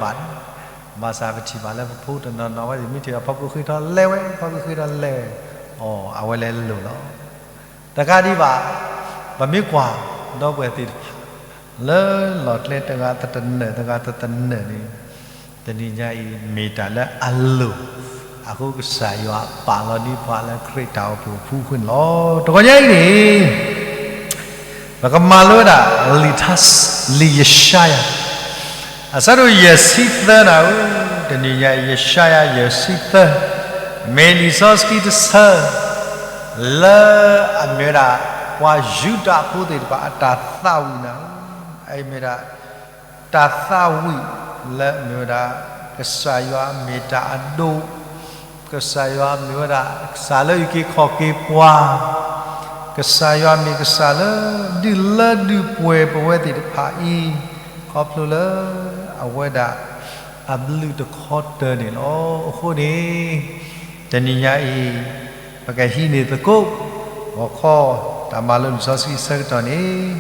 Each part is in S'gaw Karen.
ဘၣ်, ဘၣ်ဆၣ်ပထံၣ်ဘၣ်လၢပဖိတနီၤနီၤဝဲသ့ၣ် မ့ၢ်ထံၣ်ဒီးဖီခိၣ်ဃ့ထီလဲဝဲ ဖီခိၣ်ဃ့ထီလဲဝဲ, အီၤ အဝဲလဲၤလိာ်လီၤ. တကးဒံးဘၣ်, ပမ့ၢ်ကွၢ်ဒီပုၢ်ဝဲၢ်သ့ၣ်တဖၣ် လၢလီၢ်ကျဲတဂၤတတနၢၣ် တဂၤတတနၢၣ်န့ၣ်, တနံၤညါအံၤ မ့ၢ်တၢ်လၢအလိၣ်, အဃိကစၢ်ယွၤပာ်လီၤဒ်ပှၤလၢခရံာ်တၢ်အိၣ်ဖှိၣ်အဖုအဃိန့ၣ်လီၤ. တဂီၤညါအံၤန့ၣ် ပကမၤလိဝဲဒၣ် လံာ်ထါ, လံာ်ယၡါယၤ အဆၢဒိၣ်ယဲၢ်ဆံသၢနၤဧၢ, တနံၤညါအံၤ ယၡါယၤယဲၢ်ဆံသၢ မ့ၢ်လံာ်စီဆှံတဆၢ လၢအမ့ၢ်ဝဲဒၣ် ပှၤယူဒၤဖိသ့ၣ်တဖၣ်အတၢ်သးဝံၣ်နၤဧၢ, အအံၤမ့ၢ်ဒၣ် တၢ်သးဝံၣ်လၢအမ့ၢ်ဝဲဒၣ် ကစၢ်ယွၤမ့ၢ်တၢ်အဒိၣ်, ကစၢ်ယွၤမ့ၢ်ဝဲဒၣ် ကစၢ်လၢအုၣ်က့ၤခီၣ်က့ၤပှၤ, ကစၢ်ယွၤမ့ၢ်ကစၢ်လၢ ဒုးလၢဒုးပှဲၤပဝဲသ့ၣ်တဖၣ်အံၤ, ခီဖျိလၢအဝဲဒၣ် အဘျုးတခီတၢၤန့ၣ်လီၤ. အဃိန့ၣ် တနံၤညါအံၤ ပကဟံးန့ၢ်သကိး ဂီၤခီ တၢ်မၤလိလံာ်စီဆှံအဆၢကတီၢ်န့ၣ်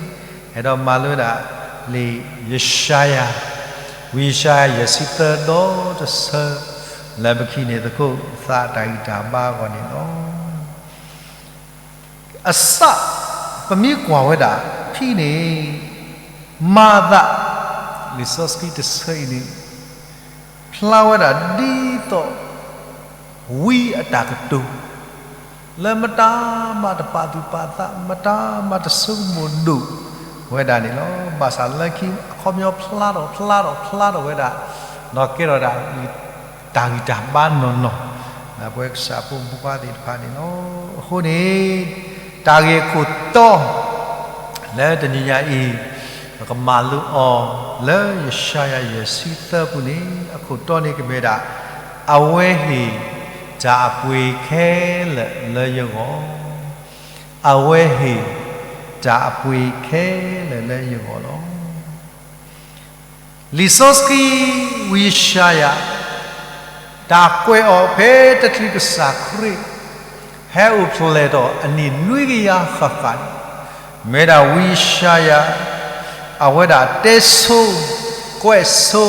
အဲၣ်ဒိးမၤလိဝဲဒၣ် လံာ်ယၡါယၤ, ဝံယၡါယၤယဲၢ်ဆံသၢဒီတဆၢ လၢပကဟံးန့ၢ်သကိး သးအတၢ်ဂံၢ်တၢ်ဘါအဂီၢ်န့ၣ်လီၤ. အစ ပမ့ၢ်ကွၢ်ဝဲဒၣ်ဖဲန့ၣ် မၤသး လံာ်စီဆှံတဆၢအံၤန့ၣ် ဖျါဝဲဒၣ်ဒ်သိး ဝံအတၢ်ကတိၤ လၢမတၤမၤတပာ်သူၣ်ပာ်သး မတၤမၤတဆိကမိၣ်ဒိၣ်ဝဲဒၣ်န့ၣ်လီၤ. ဘၣ်ဆၣ်လၢခံ အခီပညီဖျါထီၣ်ဖျါထီၣ်ဖျါထီၣ်ဝဲဒၣ် ဒီးကဲထီၣ်ဒၣ် တၢ်ဂံၢ်တၢ်ဘါနီၢ်နီၢ် လၢပဝဲကစၢ်ဖိမုၣ်ဖိခွါသ့ၣ်တဖၣ်န့ၣ်လီၤ. အဃိန့ၣ် တၢ်ဂ့ၢ်အခိၣ်တီ လၢတနံၤညါအံၤ ပကမၤလိအီၤ လၢယၡါယၤယဲၢ်ဆံသၢပူၤန့ၣ် အခိၣ်တီန့ၣ်ကမ့ၢ်ဒၣ် အဝဲဟ့ၣ်တၢ်အပှ့ၤခဲလၢာ်လၢယဂီၢ်, အဝဲဟ့ၣ် တၢ်အပှ့ၤခဲလၢာ်လၢယဂီၢ်လီၤ. လံာ်စီဆှံ ဝံယၡါယၤ တၢ်ကွဲးအီၤဖဲတချုးကစၢ်ခရံာ် ဟဲအိၣ်ဖျဲၣ်ထီၣ်အနံၣ်နွံကယၤဃၣ်ဃၣ်န့ၣ် မ့ၢ်ဒၣ်ဝံယၡါယၤ အဝဲဒၣ်တဲဆိ ကွဲးဆိ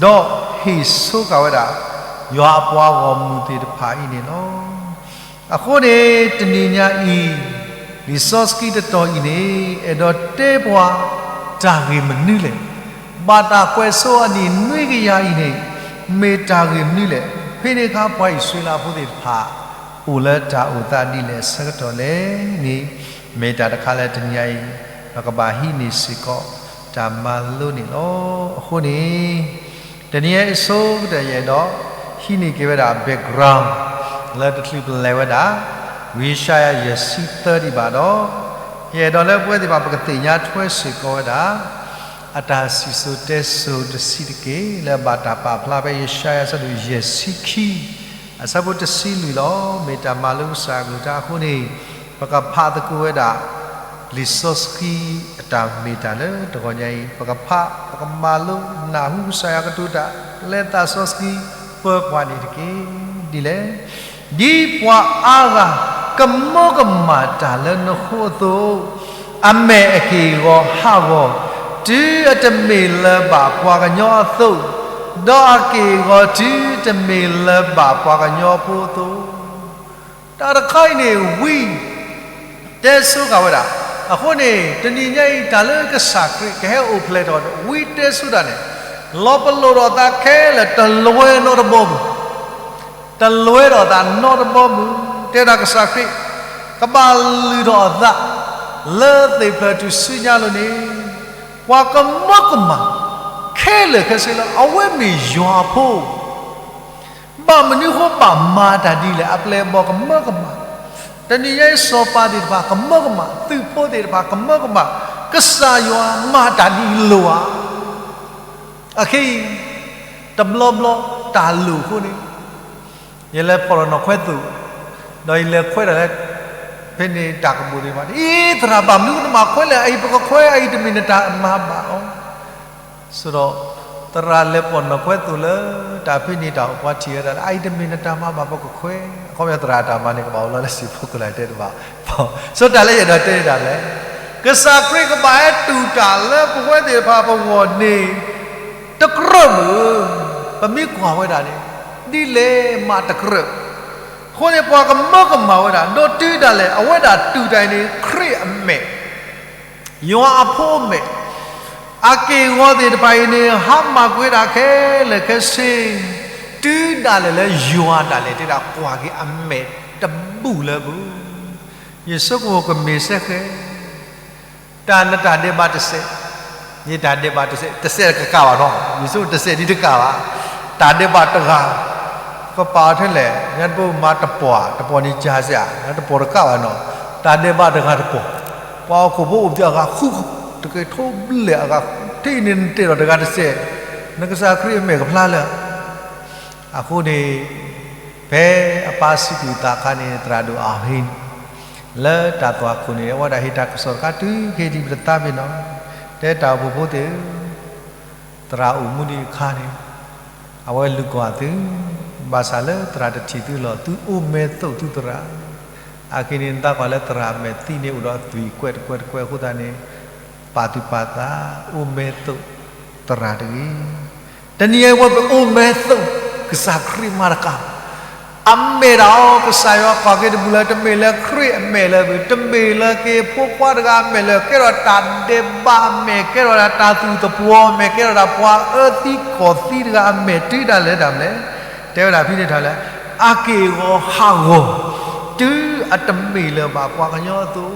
ဒီးဟ့ၣ်ဆိကၤဝဲဒၣ် ယွၤအပှၤဂီၢ်မုၢ်သ့ၣ်တဖၣ်အံၤန့ၣ်လီၤ. အဃိန့ၣ် တနံၤညါအံၤ လံာ်စီဆှံတတီၤအံၤန့ၣ် အဲၣ်ဒိးတဲပှၤ တၢ်ဂ့ၢ်မနုၤလဲၣ်. ဘၣ်တၢ်ကွဲးဆိအနံၣ်နွံကယၤအံၤန့ၣ် မ့ၢ်တၢ်ဂ့ၢ်မနုၤလဲၣ်. ဖဲန့ၣ်အခါ ပှၤအံၣ်စရ့လးဖိသ့ၣ်တဖၣ် အိၣ်လၢတၢ်အိၣ်သးဒ်လဲၣ်အဆၢကတီၢ်လဲၣ်န့ၣ် မ့ၢ်တၢ်တခါလၢတနံၤညါအံၤ ပကဘၣ်ဟံးန့ၢ်စ့ၢ်ကီး တၢ်မၤလိန့ၣ်လီၤ. အဃိန့ၣ် တနံၤအံၤအဆိကတၢၢ် ယအဲၣ်ဒိး ဟံးန့ၢ်က့ၤဝဲဒၣ် background လၢတချုးပလဲၤဝဲဒၣ် ဝံယၡါယၤယဲၢ်ဆံသၢဒံးဘၣ်ဒီး ယအဲၣ်ဒိးလၢပဝဲသ့ၣ်တဖၣ် ပကသ့ၣ်ညါထွဲစ့ၢ်ကီးဝဲဒၣ် အတၢ်စံၣ်စိၤတဲစိၤတဆံးတက့ၢ် လၢဘၣ်တၢ်ပာ်ဖျါဖဲယၡါယၤအဆၢဒိၣ်ယဲၢ်ဆံခံ အဆၢဖိတဆံလွံၢ်လီၤ. မ့ၢ်တၢ်မၤလိကစၢ်အကလုၢ်ကထါအဃိန့ၣ် ပကဖးသကိးဝဲဒၣ် လံာ်စီဆှံအတၢ်မ့ၢ်တၢ်လၢတဂီၤညါအံၤ ပကဖး ပကမၤလိ နၢ်ဟူကစၢ်ယွၤကတိၤတၢ် လဲၤသးစီဆှံ ပၢၤပှၤန့ၣ်တက့ၢ်. ဒ်လဲၣ် ဒ်ပှၤအါဂၤ ကမၢကမၣ်တၢ်လၢနဃိအသိး, အမဲာ်အက့ၢ်အဂီၤဟးဂီၤ တုၤအတမ့ၢ်လၢၤဘၣ်ပှၤကညီအသိး, ဒီးအက့ၢ်အဂီၤတုၤတမ့ၢ်လၢၤဘၣ်ပှၤကညီဖိအသိး တၢ်တခါအံၤန့ၣ် ဝံ တဲဆိဃာ်ဝဲဒၣ်. အဃိန့ၣ် တနံၤညါအံၤ တၢ်လၢကစၢ်ခရံာ်ကဟဲအိၣ်ဖျဲၣ်ထီၣ် ဝံတဲဆိတၢ်န့ၣ် လီၤပလိာ်ထီၣ်အသးခဲလၢာ် တလွဲနီတဘီမုၢ်, တလွဲထီၣ်အသးနီတဘီမုၢ်, တဲဒၣ်ကစၢ်ခရံာ် ကဘၣ်လုၢ်ထီၣ်အသး လၢသ့ၣ်ဖျၢၣ်ထူၣ်စုညါလိၤန့ၣ် ပှၤကမၢကမၣ် ခဲလၢာ်ခဲဆ့လၢအဝဲမ့ၢ်ယွၤအဖိ ဘၣ်မနုၤဃိဘၣ်မၤတၢ်ဒ်လဲၣ် အပျဲၢ်အဘီၣ်ကမၢကမၣ်, တနံၤညါအံၤစီၤပၤသ့ၣ်တဖၣ်ကမၢကမၣ်, သုးဖိသ့ၣ်တဖၣ်ကမၢကမၣ်, ကစၢ်ယွၤမၤတၢ်ဒ်အံၤလိၤဧါ. အခဲအံၤ တဘျီဘျီတၢ်လိၣ်အဃိန့ၣ် ယလဲၤဖီၣ်လီၤနီၢ်ခွဲသိၣ်, ဒီးယလဲၤခွဲးတၢ်လၢ ဖဲန့ၣ်တၢ်ကဘူၣ်သ့ၣ်တဖၣ်န့ၣ် အံၤ သရၣ်ဘၣ်မနုၤနမၤခွဲးလဲၣ်, အအံၤပကခွဲး အအံၤတမ့ၢ်နတၢ်မၤဘၣ်အီၤ ဆိုတော့ သရၣ်လဲၤဖီၣ်နီၢ်ခွဲသိၣ်လၢ တၢ်ဖဲန့ၣ်တၢ်အိၣ်ပှၤထံၣ်ဝဲဒၣ်လၢ အအံၤတမ့ၢ်နတၢ်မၤဘၣ်ပကခွဲး, အခီပညီသရၣ်တၢ်မၤန့ၣ် ကဘၣ်အိၣ်လီၤလၢစံၣ်ဖိကိၣ်လၢတဲတဘၣ်, ဆိုတော့ တၢ်လၢယအဲၣ်ဒိးတဲဒၣ်လဲၣ်, ကစၢ်ခရံာ်ကဘၣ်ဟဲတူၢ်တၢ်လၢပဝဲသ့ၣ်တဖၣ်ပဂီၢ်န့ၣ် တကြၢးမုၢ်, ပမ့ၢ်ကွၢ်ဝဲဒၣ်န့ၣ် ဒ်လဲၣ်မးတကြၢး. အဃိန့ၣ် ပှၤကမၢကမၣ်ဝဲဒၣ် ဒီးတုၤဒၣ်လဲာ် အဝဲဒၣ်တူၢ်တၢ်အံၤန့ၣ် ခရံာ်အမဲာ်, ယွၤအဖိအမဲာ်, အက့ၢ်အဂီၤသ့ၣ်တဖၣ်အံၤန့ၣ် ဟါမၢ်ကွံာ်ဝဲဒၣ်ခဲလၢာ်ခဲဆ့, တုၤဒၣ်လဲာ်လၢယွၤဒၣ်လဲာ် တဲဒၣ်ကွၢ်က့ၤအမဲာ်တဘူၣ်လၢပူၤ, ယဆိကမိၣ်ကမ့ၢ်စ့ၢ်ကီး တၢ်နတၢ်ဒဲးဘးတစဲး, ယတၢ်ဒဲးဘးတစဲး, တစဲးတကးဘၣ်နီၤ, ယဆိတစဲးဒ်တကးဘၣ်, တၢ်ဒဲးဘးတဂၤ, ကပာ်အီၤထဲလဲၣ်, ညါတပူၤမၤတပီၢ်, တပီၢ်န့ၣ်ကၢ်စ့ၢ်, တပီၢ်တကးဘၣ်နီၤ, တၢ်ဒဲးဘးတဂၤတပီၢ်, ပှၤဟီၣ်ခိၣ်ဖိအိၣ်ပသံအဂၤဃု, တကထိဘျဲၣ်အဂၤ, ထဲအံၤန့ၣ်နတဲဒီးတဂၤတစဲး, နကစၢ်ခရံာ်အမဲာ်ကဖျါလၢ အဃိန့ၣ် ဖဲအပၢ်စံးကွံာ်သးအခါန့ၣ် သရၣ်ဒိၣ်အဟ့ၣ် လၢတၢ်သွၣ်ခိၣ်န့ၣ် အဝဲဒၣ်ဟ့ၣ်တၢ်ကစီၣ်တခါတုၤခဲအံၤဒ်ပတသးပ့ၤနီၤ, တဲတၢ်အိၣ်ဖှိၣ်ဖိသ့ၣ်ဧၢ, သရၣ်အိၣ်မူဒံးအခါန့ၣ် အဝဲလူၤကွၢ်သု, ဘၣ်ဆၣ်လၢသရၣ်တထံၣ်သုလီၤ, သုအိၣ်မဲာ်သိးသုသရၣ်, အခဲအံၤန့ၣ် နသးကွၢ်လၢသရၣ်မဲာ်သံန့ၣ် အိၣ်ဒီးအသွံၣ်ကွဲးတကွဲးတကွဲးအဃိသတးန့ၣ် ပာ်သူၣ်ပာ်သး အိၣ်မဲာ်သိးသရၣ်တဂ့ၤ. တနံၤအံၤဝဲပအိၣ်မဲာ်သိးကစၢ်ခရံာ်မးတကး, အမဲာ်ဒၣ်အီၤ ကစၢ်ယွၤကွၢ်က့ၤတဘူၣ်လၢၤ, တမ့ၢ်လၢခရံာ်အမဲာ်လၢၤဘၣ်, တမ့ၢ်လၢက့ၤဖိခွါတဂၤအမဲာ်လၢၤ, ကဲထီၣ်တၢ်ဒဲးဘးအမဲာ်, ကဲထီၣ်တၢ်သူၣ်သပှီၤအမဲာ်, ကဲထီၣ်တၢ်ပှၤအၢသံကီၢ်သံတဂၤအမဲာ်, တုၤဒၣ်လဲာ်ဒၣ်လဲာ်, တဲဝဲဒၣ်ဖဲန့ၣ်တၢ်လၢ အက့ၢ်အဂီၤဟးဂီၤ တုၤအတမ့ၢ်လၢၤဘၣ်ပှၤကညီအသိး,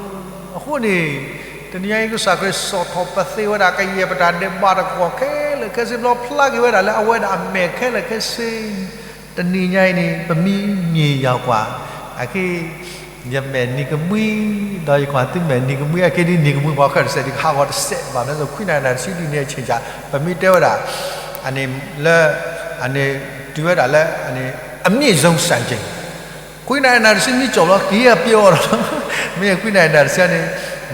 အဃိန့ၣ် တနံၤညါအံၤ ကစၢ်ခရံာ်စိာ်ထီၣ်ပသ့ဝဲဒၣ် ကယဲၢ်ပတၢ်ဒဲးဘးတကီၢ်ခဲလၢာ်ခဲဆ့ ဘျီဖျါက့ၤဝဲဒၣ်လၢအဝဲဒၣ်အမဲာ်ခဲလၢာ်ခဲဆ့, တနံၤညါအံၤန့ၣ် ပမ့ၢ်မ့ၢ်ယၤကွၢ်, အခဲ ယမဲာ်နံၤကမှံ, ဒီးယကွၢ်သုမဲာ်နံၤကမှံ, အခဲဒ်နံၤကမှံ ပှၤဃၣ်တစဲးဒ်ကဟးဂီၤတစဲးဘၣ်, မ့ၢ်သိး ခွံနၣ်ရံၣ်နၣ်တဆံဒ်န့ၣ်အဆ့ၣ်ကၢ်, ပမ့ၢ်တဲဝဲဒၣ် အန့ၣ်လၢ အန့ၣ် တုၤဝဲဒၣ်လၢ အန့ၣ် အမြင့်ဆုံးစံချိန်, ခွံနၣ်ရံၣ်နၣ်တဆံမ့ၢ်ကၠီၣ်လီၤ က့ၤအပျဲအီၤဒီး, မ့ၢ်ခွံနၣ်ရံၣ်နၣ်တဆံန့ၣ်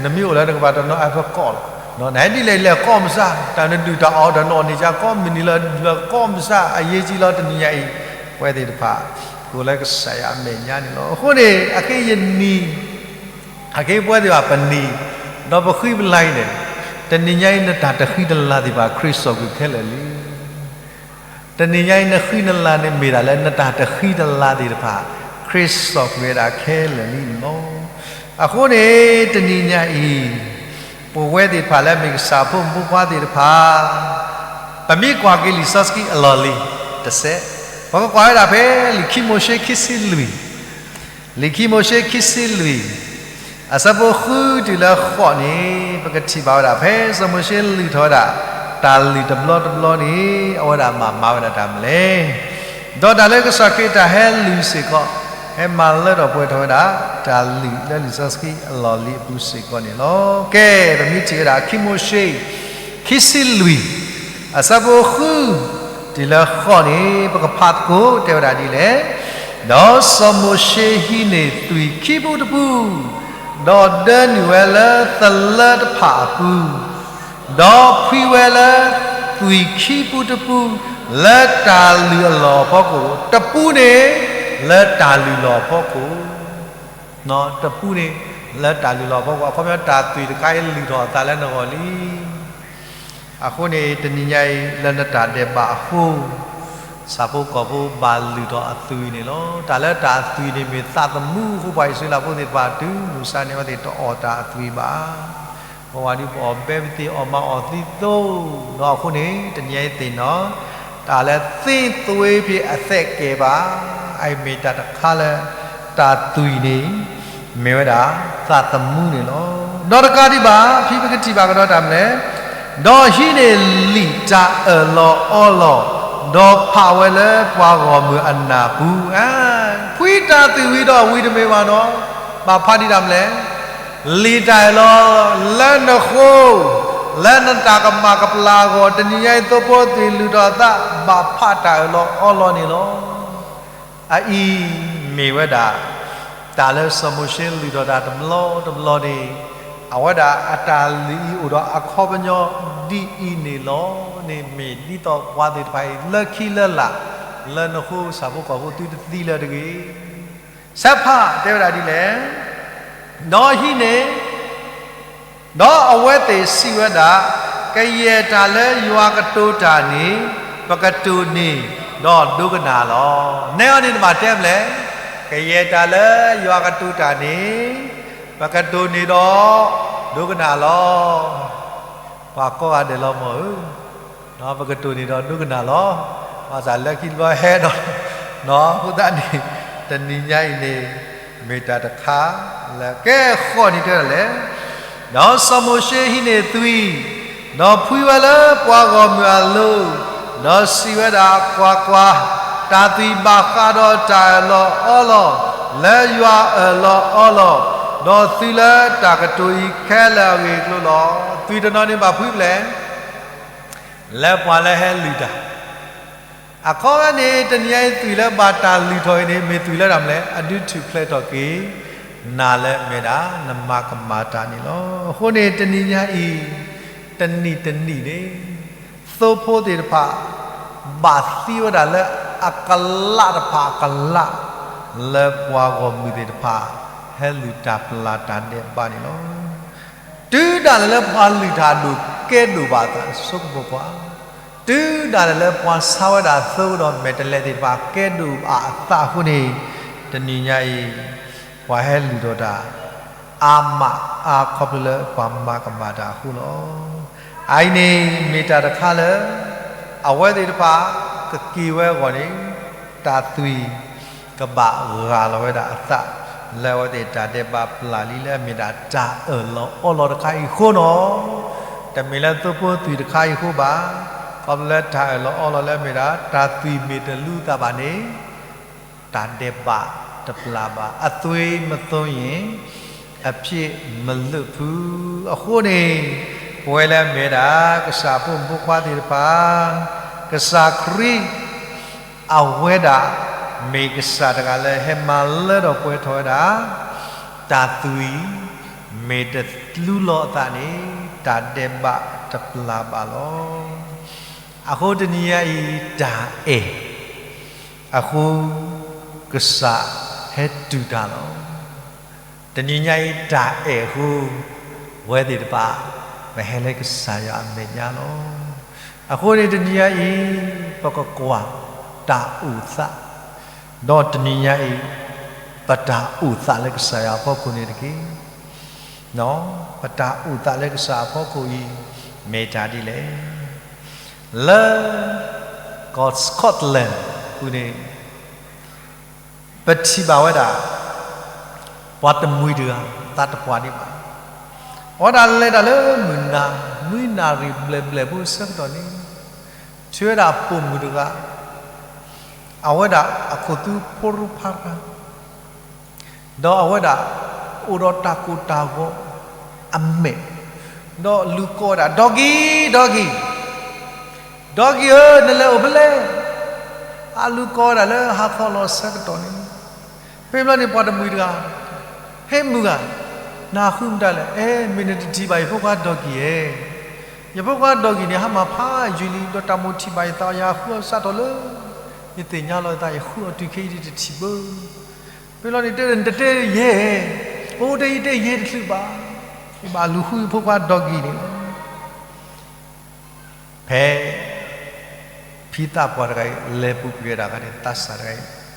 နမ့ၢ်အိၣ်လၢနကဘၣ်တနီၤ Apple ကီၢ်လီၤ, နဟဲဒ်လဲၣ်လဲၣ်ကီၢ်မစၢ်, တၢ်နဒုၣ်တၢ်အီၣ်တၢ်နအီၣ်န့ၣ် ကီၢ်မုၢ်နံၤလၢဒုၣ်လၢကီၢ်မစၢ် အရေးကြီးလီၤ တနံၤညါအံၤ, ပဝဲသ့ၣ်တဖၣ် ကိးလၢကစၢ်ယွၤအမဲာ်ညါန့ၣ်လီၤ. အဃိန့ၣ် အခဲယနံၤ အခဲပဝဲသ့ၣ်တဖၣ်ပနံၤ, ဒီးပဃံပလၤအံၤန့ၣ်, တနံၤညါအံၤ နတၢ်တဃံတလၤသ့ၣ်တဖၣ် ခရံာ်စိာ်ကွံာ်ခဲလၢာ်လံ. တနံၤညါအံၤ နဃံနလၤန့ၣ်မ့ၢ်ဒၣ်လၢ နတၢ်တဃံတလၤသ့ၣ်တဖၣ် ခရံာ်စိာ်ကွံာ်ဝဲဒၣ်ခဲလၢာ်လံန့ၣ်လီၤ. အဃိန့ၣ် တနံၤညါအံၤ ပဝဲသ့ၣ်တဖၣ်လၢမ့ၢ်ကစၢ်ဖိမုၣ်ဖိခွါသ့ၣ်တဖၣ် ပမ့ၢ်ကွၢ်က့ၤလံာ်စီဆှံအလီၢ်လံၤတစဲး, ပကကွၢ်ဝဲဒၣ်ဖဲလံာ်ခံမိၤၡ့ ခံဆံလွံၢ်, လံာ်ခံမိၤၡ့ ခံဆံလွံၢ်, အဆၢဖိဃုတုၤလၢဃိးန့ၣ် ပကထံၣ်ဘၣ်ဝဲဒၣ် ဖဲစီၤမိၤၡ့လုၢ်ထီၣ်ဝဲဒၣ် တၢ်လုၢ်တဘျီတဘျီန့ၣ် အဝဲဒၣ်ဘၣ်မၤဝဲဒၣ်တၢ်မနုၤလဲၣ်, ဒီးတၢ်လၢကစၢ်ခရံာ်တၢ်ဟဲလုၢ်စ့ၢ်ကီး ဟဲမၤလၢထီၣ်ပှဲၤထီၣ်ဝဲဒၣ် တၢ်လုၢ်လၢလံာ်စီဆှံအလီၢ်လံၤအပူၤစ့ၢ်ကီးန့ၣ်လီၤ. ကဲ ပမ့ၢ်ထံၣ်ဝဲဒၣ် ခံမိၤၡ့ ခံဆံလွံၢ် အဆၢဖိဃု တုၤလၢဃိးန့ၣ် ပကဖးသကိးတဲဝဲဒၣ်ဒ်လဲၣ်, ဒီးစီၤမိၤၡ့ဟံးန့ၢ်သွံၣ်ခံပူတပူ, ဒီးဒၢနုာ်ဝဲလၢသလၢတဖၣ်အပူၤ, ဒီးဖှံဝဲလၢသွံၣ်ခံပူတပူ လၢတၢ်လုၢ်အလီၢ်အဖီခိၣ်, တပူန့ၣ် လၢတၢ်လုၢ်လီၢ်အဖီခိၣ် တပူန့ၣ် လၢတၢ်လုၢ်လီၢ်အဖီခိၣ်, အခီပညီတၢ်သွံၣ်တခါအံၤလုၢ်ထီၣ်အသးလၢနဂီၢ်လံ. အဃိန့ၣ် တနံၤညါအံၤ လၢနတၢ်ဒဲးဘးအဃိ ဆၣ်ဖိကီၢ်ဖိဘၣ်လုၢ်ထီၣ်အသွံၣ်န့ၣ်လီၤ. တၢ်လၢတၢ်အသွံၣ်န့ၣ်မ့ၢ်သးသမူအဃိ ပှၤအံၣ်စရ့လးဖိသ့ၣ်တဖၣ် တုၤမုၢ်မဆါန့ၣ် အဝဲသ့ၣ်တအီၣ်တၢ်အသွံၣ်ဘၣ်. ပဝဲဒၣ်ပအီၣ်ဘဲပသ့ၣ်အီၣ်မးအီၣ်သံသိး, ဒီးအဃိန့ၣ် တနံၤညါအံၤသ့ၣ်နီၣ် တၢ်လၢသ့သွ့ဖဲအသဲးကဲဘၣ်, အအံၤမ့ၢ်တၢ်တခါလၢ တၢ်သွံၣ်န့ၣ် မ့ၢ်ဝဲဒၣ်သးသမူန့ၣ်လီၤ. ဒီးတကးဒံးဘၣ် ဖဲပကထံၣ်ဘၣ်ကဒီးတၢ်မနုၤလဲၣ်, ဒီးဟံးန့ၢ်လံာ်တၢ်အၢၣ်လီၤအီလီၤ, ဒီးဖးဝဲလၢပှၤဂီၢ်မုၢ်အနၢ်ပူၤ, ဖှံတၢ်သွံၣ်ဝံၤဒီးဝံၤတမ့ၢ်ဘၣ်နီၣ်, ဘၣ်ဖးဒံးတၢ်မနုၤလဲၣ် လံာ်တၢ်အၢၣ်လီၤ လၢနဃိ လၢနတၢ်ကမၣ်ကပျၢ်အဂီၢ်, တနံၤညါအံၤ သိဖိသွံၣ်လုၢ်ထီၣ်အသး ဘၣ်ဖးတၢ်အၢၣ်လီၤအီလီၤန့ၣ်လီၤ. အအံၤမ့ၢ်ဝဲဒၣ် တၢ်လၢစီၤမိၤၡ့လုၢ်ထီၣ်တၢ်တဘျီတဘျီန့ၣ် အဝဲဒၣ်အတၢ်လုၢ်အံၤအိၣ်ဒီးအခီပညီဒ်အံၤန့ၣ်လီၤန့ၣ် မ့ၢ်ဒ်သိးပှၤသ့ၣ်တဖၣ်အံၤ လၢခံလၢလာ် လၢနဃိဆၣ်ဖိကီၢ်ဖိသုတသံလၢၤတဂ့ၤ ဆၢဖးတဲဝဲဒၣ်ဒ်လဲၣ်, ဒီးဟံးန့ၢ်, ဒီးအဝဲသ့ၣ်စံးဝဲဒၣ်, ကယဲၢ်တၢ်လၢယွၤကတိၤတၢ်န့ၣ်, ပကတိၤန့ၢ်ဒီးဒိကနၣ်လီၤ. နဲအီၤန့ၣ်တဘၣ်တဲဘျဲၣ်, ကယဲၢ်တၢ်လၢယွၤကတိၤတၢ်န့ၣ်, ပကတိၤန့ၢ်ဒီးဒိကနၣ်လီၤ. ပှၤကိးဂၤဒဲးလီၤမၢ်ဧၢ, ပကတိၤန့ၢ်ဒီးဒိကနၣ်လီၤ. ဘၣ်ဆၣ်လၢခံတဘျီဟဲဒီး, အဃိသတးန့ၣ်, တနံၤညါအံၤန့ၣ်, မ့ၢ်တၢ်တခါလၢကဲဃီန့ၣ်တဲဒၣ်လဲၣ်. ဒီးစီၤမိၤၡ့ဟံးန့ၢ်သွံၣ်, ဒီးဖှံဝဲလၢပှၤဂီၢ်မုၢ်အလိၤ, ဒီးစံးဝဲဒၣ်, ကွၢ်ကွၢ်, တၢ်သွံၣ်ဘၣ်ဃးဒီးတၢ်အၢၣ်လီၤအီလီၤ, လၢယွၤအၢၣ်လီၤအီလီၤ, ဒီးသုလၢတၢ်ကတိၤအံၤခဲလၢာ်အဂ့ၢ်အကျိၤလီၤ. သွံၣ်တနီၤန့ၣ်ဘၣ်ဖှံဘျဲၣ် လၢပှၤလၢဟဲလုၢ်တၢ် အခီပညီန့ၣ် တနံၤညါအံၤသွံၣ်လၢဘၣ်တၢ်လုၢ်ထီၣ်အံၤန့ၣ် မ့ၢ်သွံၣ်လၢတၢ်မနုၤလဲၣ်, အဒုးထူၣ်ဖျဲးထီၣ်က့ၤ နၤလၢအမ့ၢ်ဒၣ် နမၤကမၣ်တၢ်န့ၣ်လီၤ. အဃိန့ၣ် တနံၤညါအံၤ, တနံၣ်တနံၣ်န့ၣ်, သိဖိသ့ၣ်တဖၣ် ဘၣ်သံဝဲဒၣ်လၢအကလးတဖၣ်အကလး, လၢပှၤဂီၢ်မုၢ်သ့ၣ်တဖၣ် ဟဲလုၢ်တၢ်ပျၢ်တၢ်ဒဲးဘးန့ၣ်လီၤ. တုၤဒၣ်လဲာ်လၢပှၤလုၢ်တၢ်အဒိၣ်ကဲဒိၣ်ဘၣ်အသး ဆိကမိၣ်ကွၢ်, တုၤဒၣ်လဲာ်လၢပှၤဆါဝဲဒၣ်သိဒီးမဲာ်တဲးလဲးသ့ၣ်တဖၣ်ကဲဒိၣ်ဘၣ်အသးအဃိန့ၣ်, တနံၤညါအံၤ, ပှၤဟဲလုၢ်ထီၣ်တၢ် အါမးအါခီဖျိလၢပှၤမၤကမၣ်တၢ်အဃိလီၤ. အအံၤန့ၣ်မ့ၢ်တၢ်တခါလၢ အဝဲသ့ၣ်တဖၣ်ကက့ၤဝဲအဂီၢ်န့ၣ်, တၢ်သွံၣ်ကဘၣ်ဂၢ်လီၤဝဲဒၣ်အသး လၢအဝဲသ့ၣ်တၢ်ဒဲးဘးပျၢ်လံလၢအမ့ၢ်ဒၣ်တၢ်အၢၣ်လီၤအီလီၤတခါအံၤအဃိလီၤ. တမ့ၢ်လၢသိဖိသွံၣ်တခါအံၤအဃိဘၣ်, ခီဖျိလၢတၢ်အၢၣ်လီၤအီလီၤလၢအမ့ၢ်ဒၣ် တၢ်သွံၣ်မ့ၢ်တလူသးဘၣ်န့ၣ်, တၢ်ဒဲးဘးတပျၢ်ဘၣ်. အသွံၣ်မသွံၣ်ယံၤ, အပြစ်မလွတ်ဘူး. အဃိန့ၣ်, ပဝဲလၢအမ့ၢ်ဒၣ် ကစၢ်အဖိမုၣ်ဖိခွါသ့ၣ်တဖၣ်, ကစၢ်ခရံာ် အဝဲဒၣ်မ့ၢ်ကစၢ်တဂၤလၢဟဲမၤလၢထီၣ်ပှဲၤထီၣ်ဝဲဒၣ် တၢ်သွံၣ်မ့ၢ်တလူလီၤအသးန့ၣ်, တၢ်ဒဲးဘးတပျၢ်ဘၣ်လီၤ. အဃိတနံၤညါအံၤ တၢ်အဲၣ် အဃိ ကစၢ်ဟဲတူၢ်တၢ်လီၤ. တနံၤညါအံၤ တၢ်အဲၣ်အဃိ ပဝဲသ့ၣ်တဖၣ် ပဟဲလၢကစၢ်ယွၤအမဲာ်ညါလီၤ. အဃိန့ၣ်တနံၤညါအံၤ ပကကွၢ်တၢ်အိၣ်သး, ဒီးတနံၤညါအံၤ ပတၢ်အိၣ်သးလၢကစၢ်ယွၤအဖီခိၣ်န့ၣ်တက့ၢ်. ပတၢ်အိၣ်သးလၢကစၢ်အဖီခိၣ်အံၤ မ့ၢ်တၢ်ဒ်လဲၣ်. လၢ ကီၢ် Scotland ပူၤန့ၣ် ပထံၣ်ဘၣ်ဝဲဒၣ် ပှၤတမှံၤတဂၤ သးတပှၢ်ဒံးဘၣ်, အဝဲဒၣ်လဲၤတၢ်လၢမုၢ်နၤ နွံနၣ်ရံၣ်ဘျဲၣ်ဘျဲၣ်ဖိအဆၢကတီၢ်န့ၣ်, ထံၣ်ဝဲဒၣ်ပိာ်မုၣ်တဂၤ, အဝဲဒၣ်အခိၣ်သူဖိရူဖးရၤ ဒီးအဝဲဒၣ် အိၣ်ဒီးတၢ်ကိၢ်တၢ်ဂီၤအမဲာ်, ဒီးလူၤကိးဝဲဒၣ် Doggy, Doggy, Doggy ဧၢ, နလဲၤအိၣ်ဖဲလဲၣ်. အလူၤကိးဝဲဒၣ်လၢဟါခီလီၤအဆၢကတီၢ်န့ၣ်, ဖဲဘျီန့ၣ်ပှၤတမှံၤတဂၤ, ဟဲမုၢ်ဂၤ, နဟးဃုမတၤလဲၣ်. အဲ မ့ၢ်နတထံၣ်ဘၣ်ယဖိခွါ Doggy ဧၢ, ယဖိခွါ Doggy န့ၣ် ဟါမၢ်ဖးယံာ်လံ ဒီးတၢ်မိၣ်ထံၣ်ဘၣ်ယသး ယဟးဃုအီၤစးထီၣ်လၢ ယသ့ၣ်ညါလီၤယသး ယဃုအီၤတုၤခဲအံၤဒ်တထံၣ်ဘၣ်. ဖဲဘျီန့ၣ်တဲ နတတဲယဲၢ်, အိၣ်တဲယတဲယဲၢ်တချုးဘၣ်, ယဘၣ်လူၤဃုယဖိခွါ Doggy န့ၣ်လီၤ. ဖဲ ဖံသးပှၢ်တဂၤအံၤ လဲၤပူၤကွံာ်ဝဲဒၣ်အခါန့ၣ် သးစၢ်တဂၤအံၤ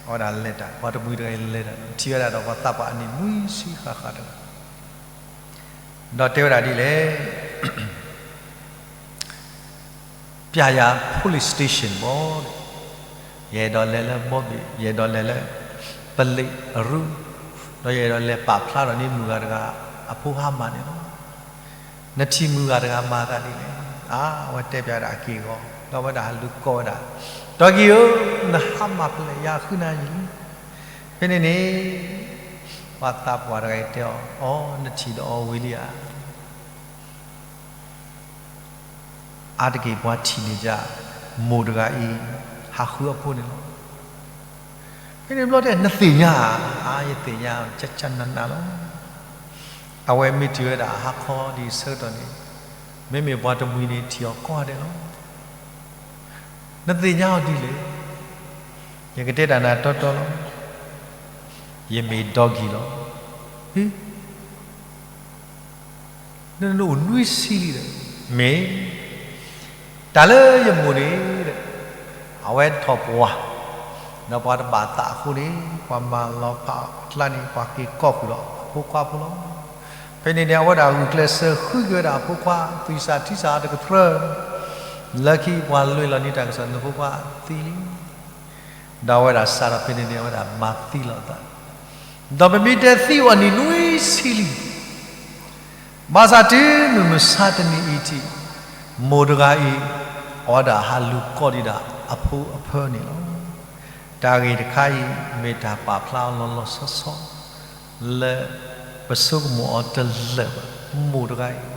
အဝဲဒၣ်လဲၤတၢ် ပှၤတမှံၤတဂၤအံၤလဲၤတၢ် ထံၣ်ဝဲဒၣ်ဒီးပှၤသးပှၢ်အနံၣ်နွံဆံဃၣ်ဃၣ်တဂၤ ဒီးတဲဝဲဒၣ်ဒ်လဲၣ်, ပြရာ police station ဘၣ်, ယအဲၣ်ဒိးလဲၤလၢဘီဘ့ၣ်, ယအဲၣ်ဒိးလဲၤလၢ ပလံးအရူ, ဒီးယအဲၣ်ဒိးလဲၤပာ်ဖျါထီၣ်န့ၢ်မုၢ်ဂၤတဂၤ အဖိဟါမၢ်န့ၣ်လီၤ. နထံၣ်မုၢ်ဂၤတဂၤမၤသးဒ်လဲၣ်. အါ အဝဲတဲပျးဒၣ်အက့ၢ်အဂီၤ, ဒီးအဝဲဒၣ်ဟးလူၤကိးဝဲဒၣ်, Doggy ဧၢ, နဟါမၢ်ဖဲလဲၣ် ယဟးဃုနၤယံာ်လံ. ဖဲန့ၣ်န့ၣ် ပှၤသးပှၢ်တဂၤအံၤတဲအီၤ, အိ နထံၣ်ဒီးအီၤဝံၤလံဧါ. အါတက့ၢ်ပှၤထံၣ်န့ၢ်ယၤ မိၢ်တဂၤအံၤ ဟးဃုအဖိန့ၣ်လီၤ. ဖဲန့ၣ်ဘျီတဲ နသ့ၣ်ညါဧါ. အါ ယသ့ၣ်ညါ ကၠၢ်ကၠၢ်နးနးလီၤ. အဝဲမ့ၢ်ထံၣ်ဝဲဒၣ်ဟါခီဒ်အံၤဆၢကတီၢ်န့ၣ်, မ့မ့ၢ်ပှၤတမှံၤန့ၣ် ထံၣ်အီၤကိးဂၤဒဲးလီၤ. နသ့ၣ်ညါအီၤဒ်လဲၣ်. ယကတဲတၢ်နၤတီတီလီၤ. ယမ့ၢ် Doggy လီၤ. ဟ့, နအိၣ်နွံဆံလံဒီး မ့ၢ် တၢ်လၢယမိၢ်န့ၣ် အဝဲထီၣ်ပှၢ်, ဒီးပှၤတဘၣ်သးအဃိန့ၣ် ပှၤမၤလီၤဖးအကျါန့ၣ် ပှၤက့ၤကိးဃုာ်ဒီးအဖိခွါဖိလီၤ. ဖဲန့ၣ်န့ၣ် အဝဲဒၣ်ဂုာ်ကျဲးစၢးဃုက့ၤဝဲဒၣ်အဖိခွါ သွံၣ်စၢ်ထံစၢ်အီၤတကတြၢၢ်, လၢခံပှၤလဲၤလီၤန့ၢ်တၢ်ကစီၣ် နဖိခွါသံလံ. ဒီးအဝဲဒၣ်စးထီၣ်ဖဲန့ၣ်န့ၣ် အဝဲဒၣ်မၤသံလီၤအသး, ဒီးပမ့ၢ်တဲသံအီၤနံၣ်နွံဆံလံ ဘၣ်ဆၣ်တုၤမုၢ်မဆါတနံၤအံၤထံး, မိၢ်တဂၤအံၤ အဝဲဒၣ်ဟးလူၤကိးဒံးဒၣ်အဖိအဖၢန့ၣ်လီၤ. တၢ်ဂ့ၢ်တခါအံၤ မ့ၢ်တၢ်ပာ်ဖျါအီၤလီၤလီၤဆီဆီ လၢပဆိကမိၣ်အီၤတလၢာ်ဘၣ်, မိၢ်တဂၤအံၤ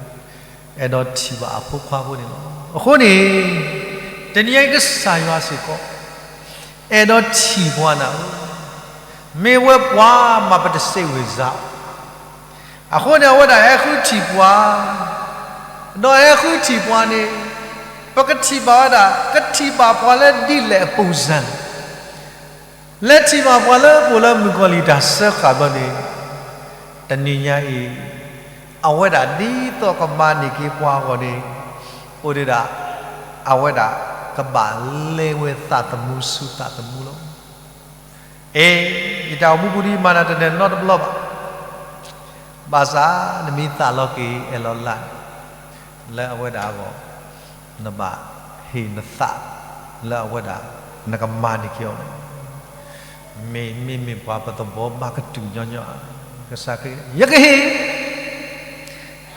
အဲၣ်ဒိးထံၣ်ဘၣ်အဖိခွါဖိန့ၣ်လီၤ. အဃိန့ၣ် တနံၤအံၤကစၢ်ယွၤစ့ၢ်ကီး အဲၣ်ဒိးထံၣ်ပှၤနၤဧၢ, မ့ၢ်ဝဲပှၤမးပတစဲးဝ့ၤစါအီၤ, အဃိန့ၣ် အဝဲဒၣ်ဟဲဃုထံၣ်ပှၤ, ဒီးဟဲဃုထံၣ်ပှၤန့ၣ် ပကထံၣ်ဘၣ်ဝဲဒၣ် ကထံၣ်ဘၣ်ပှၤလၢဒ်လဲၣ်အပူၤစၢ်န့ၣ် လဲၤထံၣ်ဘၣ်ပှၤလၢပအိၣ်လၢမုၣ်ကီၤလံၢ်တၢ်စၢဃာ်ဘျီန့ၣ်, တနံၤညါအံၤ အဝဲဒၣ်ဒ်သိးကမၤန့ၢ်က့ၤပှၤအဂီၢ်န့ၣ်, အိၣ်ဒံးဒၣ် အဝဲဒၣ်ကဘၣ်လဲၤဝဲသးသမူဆူသးသမူလီၤ. အ့, ယတၢ်အိၣ်မူပူၤဒ်မၤနၤတနဲၣ်နီတဘျီဘၣ်. ဘၣ်ဆၣ်နမ့ၢ်သးလီၤက့ၤအဲၣ်လီၤလး လၢအဝဲဒၣ်အဂီၢ်, နဘၣ်ဟ့ၣ်နသးလၢအဝဲဒၣ် နကမၤန့ၢ်က့ၤအီၤန့ၣ်, မ့မ့ၢ်မ့ၢ်ပှၤပသဘီဘၣ်ကတုာ်ညီညီ, ကစၢ်ခရံာ် ယကဟ့ၣ်,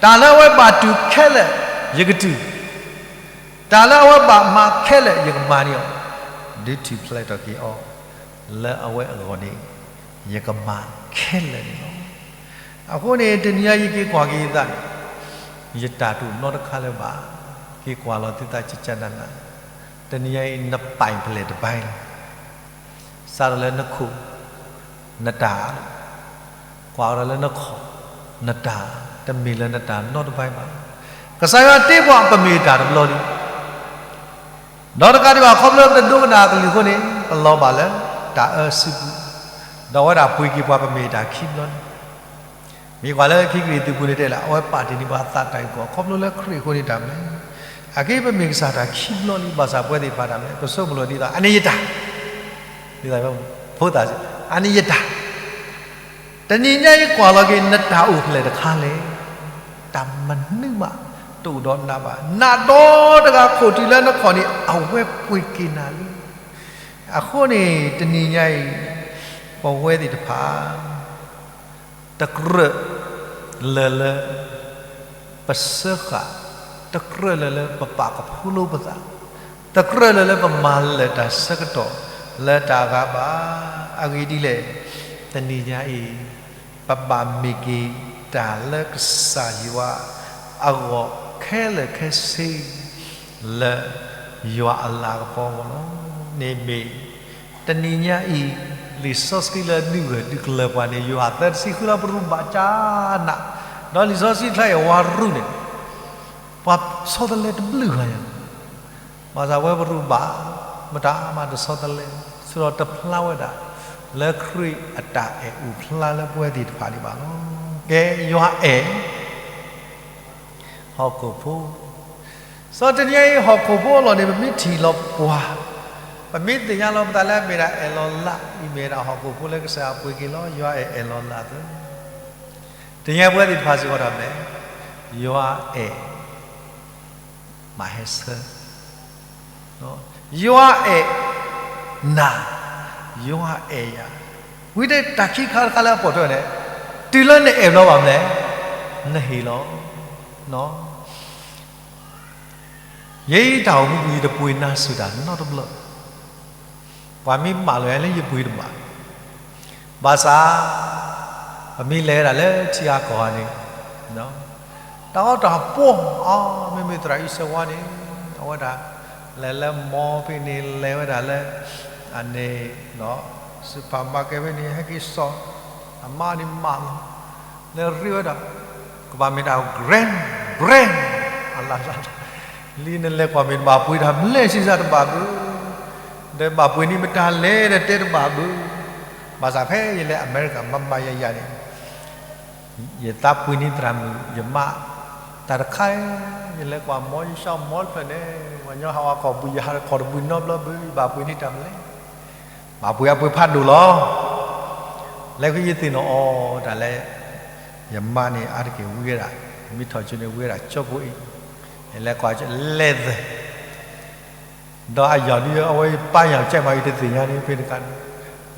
တၢ်လၢအဝဲဘၣ်တုၤခဲလၢာ် ယကတုၤ, တၢ်လၢအဝဲဘၣ်မၤခဲလၢာ် ယကမၤန့ၢ်အီၤ, ဒုးထံၣ်ဖျဲးထီၣ်က့ၤအီၤ လၢအဝဲအဂီၢ်န့ၣ် ယကမၤခဲလၢာ်န့ၣ်လီၤ. အဃိန့ၣ် တနံၤညါယက့ၤကွၢ်က့ၤယသးန့ၣ်, ယတၢ်တအိၣ်နီတခါလၢၤဘၣ်, က့ၤကွၢ်လီၤသုသးကကနန, တနံၤညါအံၤ နပာ်ဖျဲးတဘၣ်လီၤ. စးထီၣ်လၢနခိၣ်, နတၢ်, ကွၢ်ဒီးလၢနခီၣ်, နတၢ်, တမ့ၢ်လၢနတၢ်နီတဘၣ်ဘၣ်. ကစၢ်ယွၤတ့ပှၤပမ့ၢ်တၢ်တဘျီလံ ဒီးတကးဒံးဘၣ်ခီဖျိပတဒိကနၣ်အကလုၢ်အဃိန့ၣ် ပလီၤဘၣ်လၢတၢ်အၢစုပူၤ, ဒီးအဝဲဒၣ်ပှ့ၤက့ၤပှၤပမ့ၢ်တၢ်ခံဘျီလံ. မ့ၢ်ကွၢ်လၢခံကရံၣ်သူးပူၤန့ၣ်တဲလၢ အဝဲပာ်တ့ၢ်န့ၢ်ပှၤအသးတၢ်အုၣ်ကီၤ ခီဖျိလၢခရံာ်အဃိန့ၣ်တၢ်မနုၤလဲၣ်. အက့ပမ့ၢ်ကစၢ်တၢ်ခံဘျီလံ ဘၣ်ဆၣ်ပဝဲသ့ၣ်တဖၣ်တၢ်မနုၤလဲၣ် ပဆိကမိၣ်လီၤဒ်သိး အန့ၣ်ယတၢ်, ဒ်သိး ဖိသၣ်စ့ၢ် အန့ၣ်ယတၢ် တနံၤညါအံၤကွၢ်လီၤက့ၤ နတၢ်အိၣ်ဖျဲၣ်တခါလဲၣ်. တၢ်မနုၤမးတအိၣ်ဒီးနၤဘၣ်. နးဒီတဂၤခိၣ်တုၤလၢနခီၣ်န့ၣ် အဝဲပှ့ၤက့ၤနၤလံ. အဃိန့ၣ် တနံၤညါအံၤ ပဝဲသ့ၣ်တဖၣ် တကြၢးလၢၤလၢ ပစၢဃာ်, တကြၢးလၢၤလၢပပာ်ကဖၢလိပသး, တကြၢးလၢၤလၢပမၤလၢာ်တၢ်ဆၢကတီၢ်လၢတၢ်အဂၤဘၣ်. အဂ့ၢ်ဒ်လဲၣ်, တနံၤညါအံၤ ပဘၣ်မ့ၢ်က့ၤတၢ်လၢကစၢ်ယွၤအဂီၢ်ခဲလၢာ်ခဲဆ့ လၢယွၤအလၤကပီၤအဂီၢ်လီၤ. န့ၣ်မ့ၢ် တနံၤညါအံၤ လံာ်စီဆှံလၢဒုးဂၢၢ်ဒုးကျၢၤပှၤန့ၣ် ယိၤဟၣ်သၢဆံဃုလီၤ ပရူးဘၣ်ကၢနး, ဒီးလံာ်စီဆှံတခါအံၤ အဝၤရူၢ်န့ၣ် ပှၤဆီတလဲတဘျုးဂၤညါ, ဘၣ်ဆၣ်ဝဲပရူးဘၣ် မတၤမၤတဆီတလဲ, ဆိဒီးတဖျါဝဲဒၣ် လၢခရံာ်အတၢ်အဲၣ်အိၣ်ဖျါလၢပဝဲသ့ၣ်တဖၣ်ဒံးဘၣ်လီၤ. ကဲ ယွၤအဲၣ် ဟီၣ်ခိၣ်ဖိ, စီၤတနံၤညါအံၤ ဟီၣ်ခိၣ်ဖိအလီၢ်န့ၣ် ပမ့ၢ်ထံၣ်လီၤပှၤ, ပမ့ၢ်သ့ၣ်ညါလီၤပသးလၢအမ့ၢ်ဒၣ်အဲၣ်လီၤလး, အံၤမ့ၢ်ဒၣ်ဟီၣ်ခိၣ်ဖိလၢကစၢ်ယွၤပှ့ၤက့ၤလီၤ. ယွၤအဲၣ်အဲၣ်လီၤလးသၢ, တနံၤညါပဝဲသ့ၣ်တဖၣ်စ့ၢ်ကီးတၢ်မနုၤလဲၣ်, ယွၤအဲၣ် မၤဟဲဆၢ, ယွၤအဲၣ်နၤ, ယွၤအဲၣ်ယၤ, ဝံၤတၢ်ခံခါတခါလၢအပိာ်ထွဲန့ၣ်, တုၤလၢနအဲၣ်ဘျီဘၣ်မနုၤလဲၣ်, နဟ့ၣ်လီၤ. ယဲအံၤတၢ်အိၣ်မူပူၤ ယတပှ့ၤနါစူၤတၢ်နီတဘျီ, ပှၤမ့ၢ်မၢလီၤယၤလၢယပှ့ၤတဘၣ်, ဘၣ်ဆၣ် ပမ့ၢ်လဲၤဝဲဒၣ်လၢထံဂၤကီၢ်ဂၤန့ၣ်, တၢ်အီၣ်တၢ်ပှီၢ်အီၤ မ့မ့ၢ်သရၣ်အံၤစၢၤဝါန့ၣ်, အဝဲဒၣ် လဲၤလၢမီဖဲန့ၣ် လဲၤဝဲဒၣ်လၢ အန့ၣ် supermarket ဖဲန့ၣ် ဟဲက့ၤစိာ်, အမါန့ၣ်မၢလီၤ, လဲၤရ့ဝဲဒၣ် ကဘၣ်မ့ၢ်တၢ် grand brand အလၢ်လၢ် လံနလဲၤကွၢ်မ့ၢ်တဘၣ်ပှ့ၤတၢ်ဘျဲၣ်ဆံစၢ်တဘၣ်ဘၣ်, ဒီးဘၣ်ပှ့ၤန့ၢ်မတၤလဲၣ်ဒီးတဲတဘၣ်ဘၣ်, ဘၣ်ဆၣ်ဖဲယလဲၤအမဲရကၤ မၤမၤယၤယၤန့ၣ် ယသးပှ့ၤန့ၢ်သရၣ်မုၣ် ယမါ, သ တၢ်တခါ ယလဲၤကွၢ်မ်ယဆှၢမ်တဖျၢၣ်န့ၣ်, ပှၤညီဟးဝဲကီၢ်ပူၤ ယဟးကီၢ်တဘိနီတဘျီဘၣ်, ဘၣ်ပှ့ၤန့ၢ်တၢ်မနုၤလဲၣ်. ဘၣ်ပှ့ၤအပှ့ၤဖးဒိၣ်လီၤ. လၢခံယသ့ၣ်နီၣ်အီၤတၢ်လၢ ယမါန့ၣ် အါတက့ၢ်ဝံဝဲဒၣ်, မ့ၢ်ထီၣ်ကၠိန့ၣ် ဝံဝဲဒၣ်ကၠိဖိအံၤ, ယလဲၤကွၢ်ကၠိ leather ဒီးအယီၢ်ဒ်အဝဲပၢ်ယၢ်ကဲမး ယတသ့ၣ်ညါန့ၣ် ဖဲတခါန့ၣ်,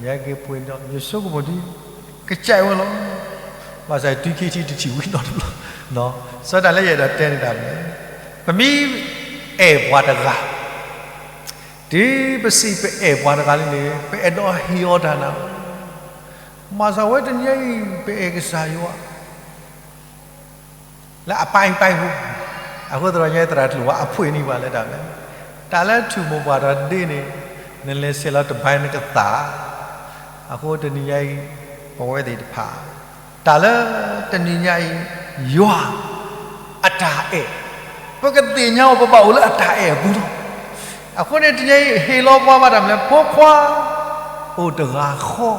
ယဟဲက့ၤပှ့ၤဒီး ယဆိကမိၣ်ဒ် ကစဲးဝဲလီၤ. ဘၣ်ဆၣ်တုၤခံထံၣ်တထံၣ်ဝံနီတဘျီ, စီၤတၢ်လၢယအဲၣ်ဒိးတဲန့ၣ်တၢ်မနုၤလဲၣ်, ပမ့ၢ်အဲၣ်ပှၤတဂၤ, တုၤပစံးပအဲၣ်ပှၤတဂၤလံန့ၣ် ပအဲၣ်ဒိးဟ့ၣ်အီၤတၢ်နၤ, ဘၣ်ဆၣ်ဝဲတနံၤညါအံၤ ပအဲၣ်ကစၢ်ယွၤ လၢအပၢ်အံၤပၢ်အံၤဖိ, အဃိသတးဒီး ညါသရၣ်တလိၣ်ဘၣ် အဖှ့ၣ်န့ၢ်ပှၤလၢတၢ်လဲၣ်, တၢ်လၢထူၣ်မိၢ်ပှၢ်ဒီးဒ့န့ၣ်, နလဲၤဆဲးလီၤတဘၣ်နကသၣ်, အဃိတနံၤညါအံၤ ပဝဲသ့ၣ်တဖၣ်, တၢ်လၢတနံၤညါအံၤ ယွၤအတၢ်အဲၣ်, ပကသ့ၣ်ညါအီၤ ပဘၣ်အိၣ်လၢအတၢ်အဲၣ်အပူၤလီၤ. အဃိန့ၣ် တနံၤညါအံၤ ဟ့ၣ်လီၤပှၤဘၣ်တၢ်မနုၤလဲၣ်, ဖိခွါအိၣ်တဂၤဃီ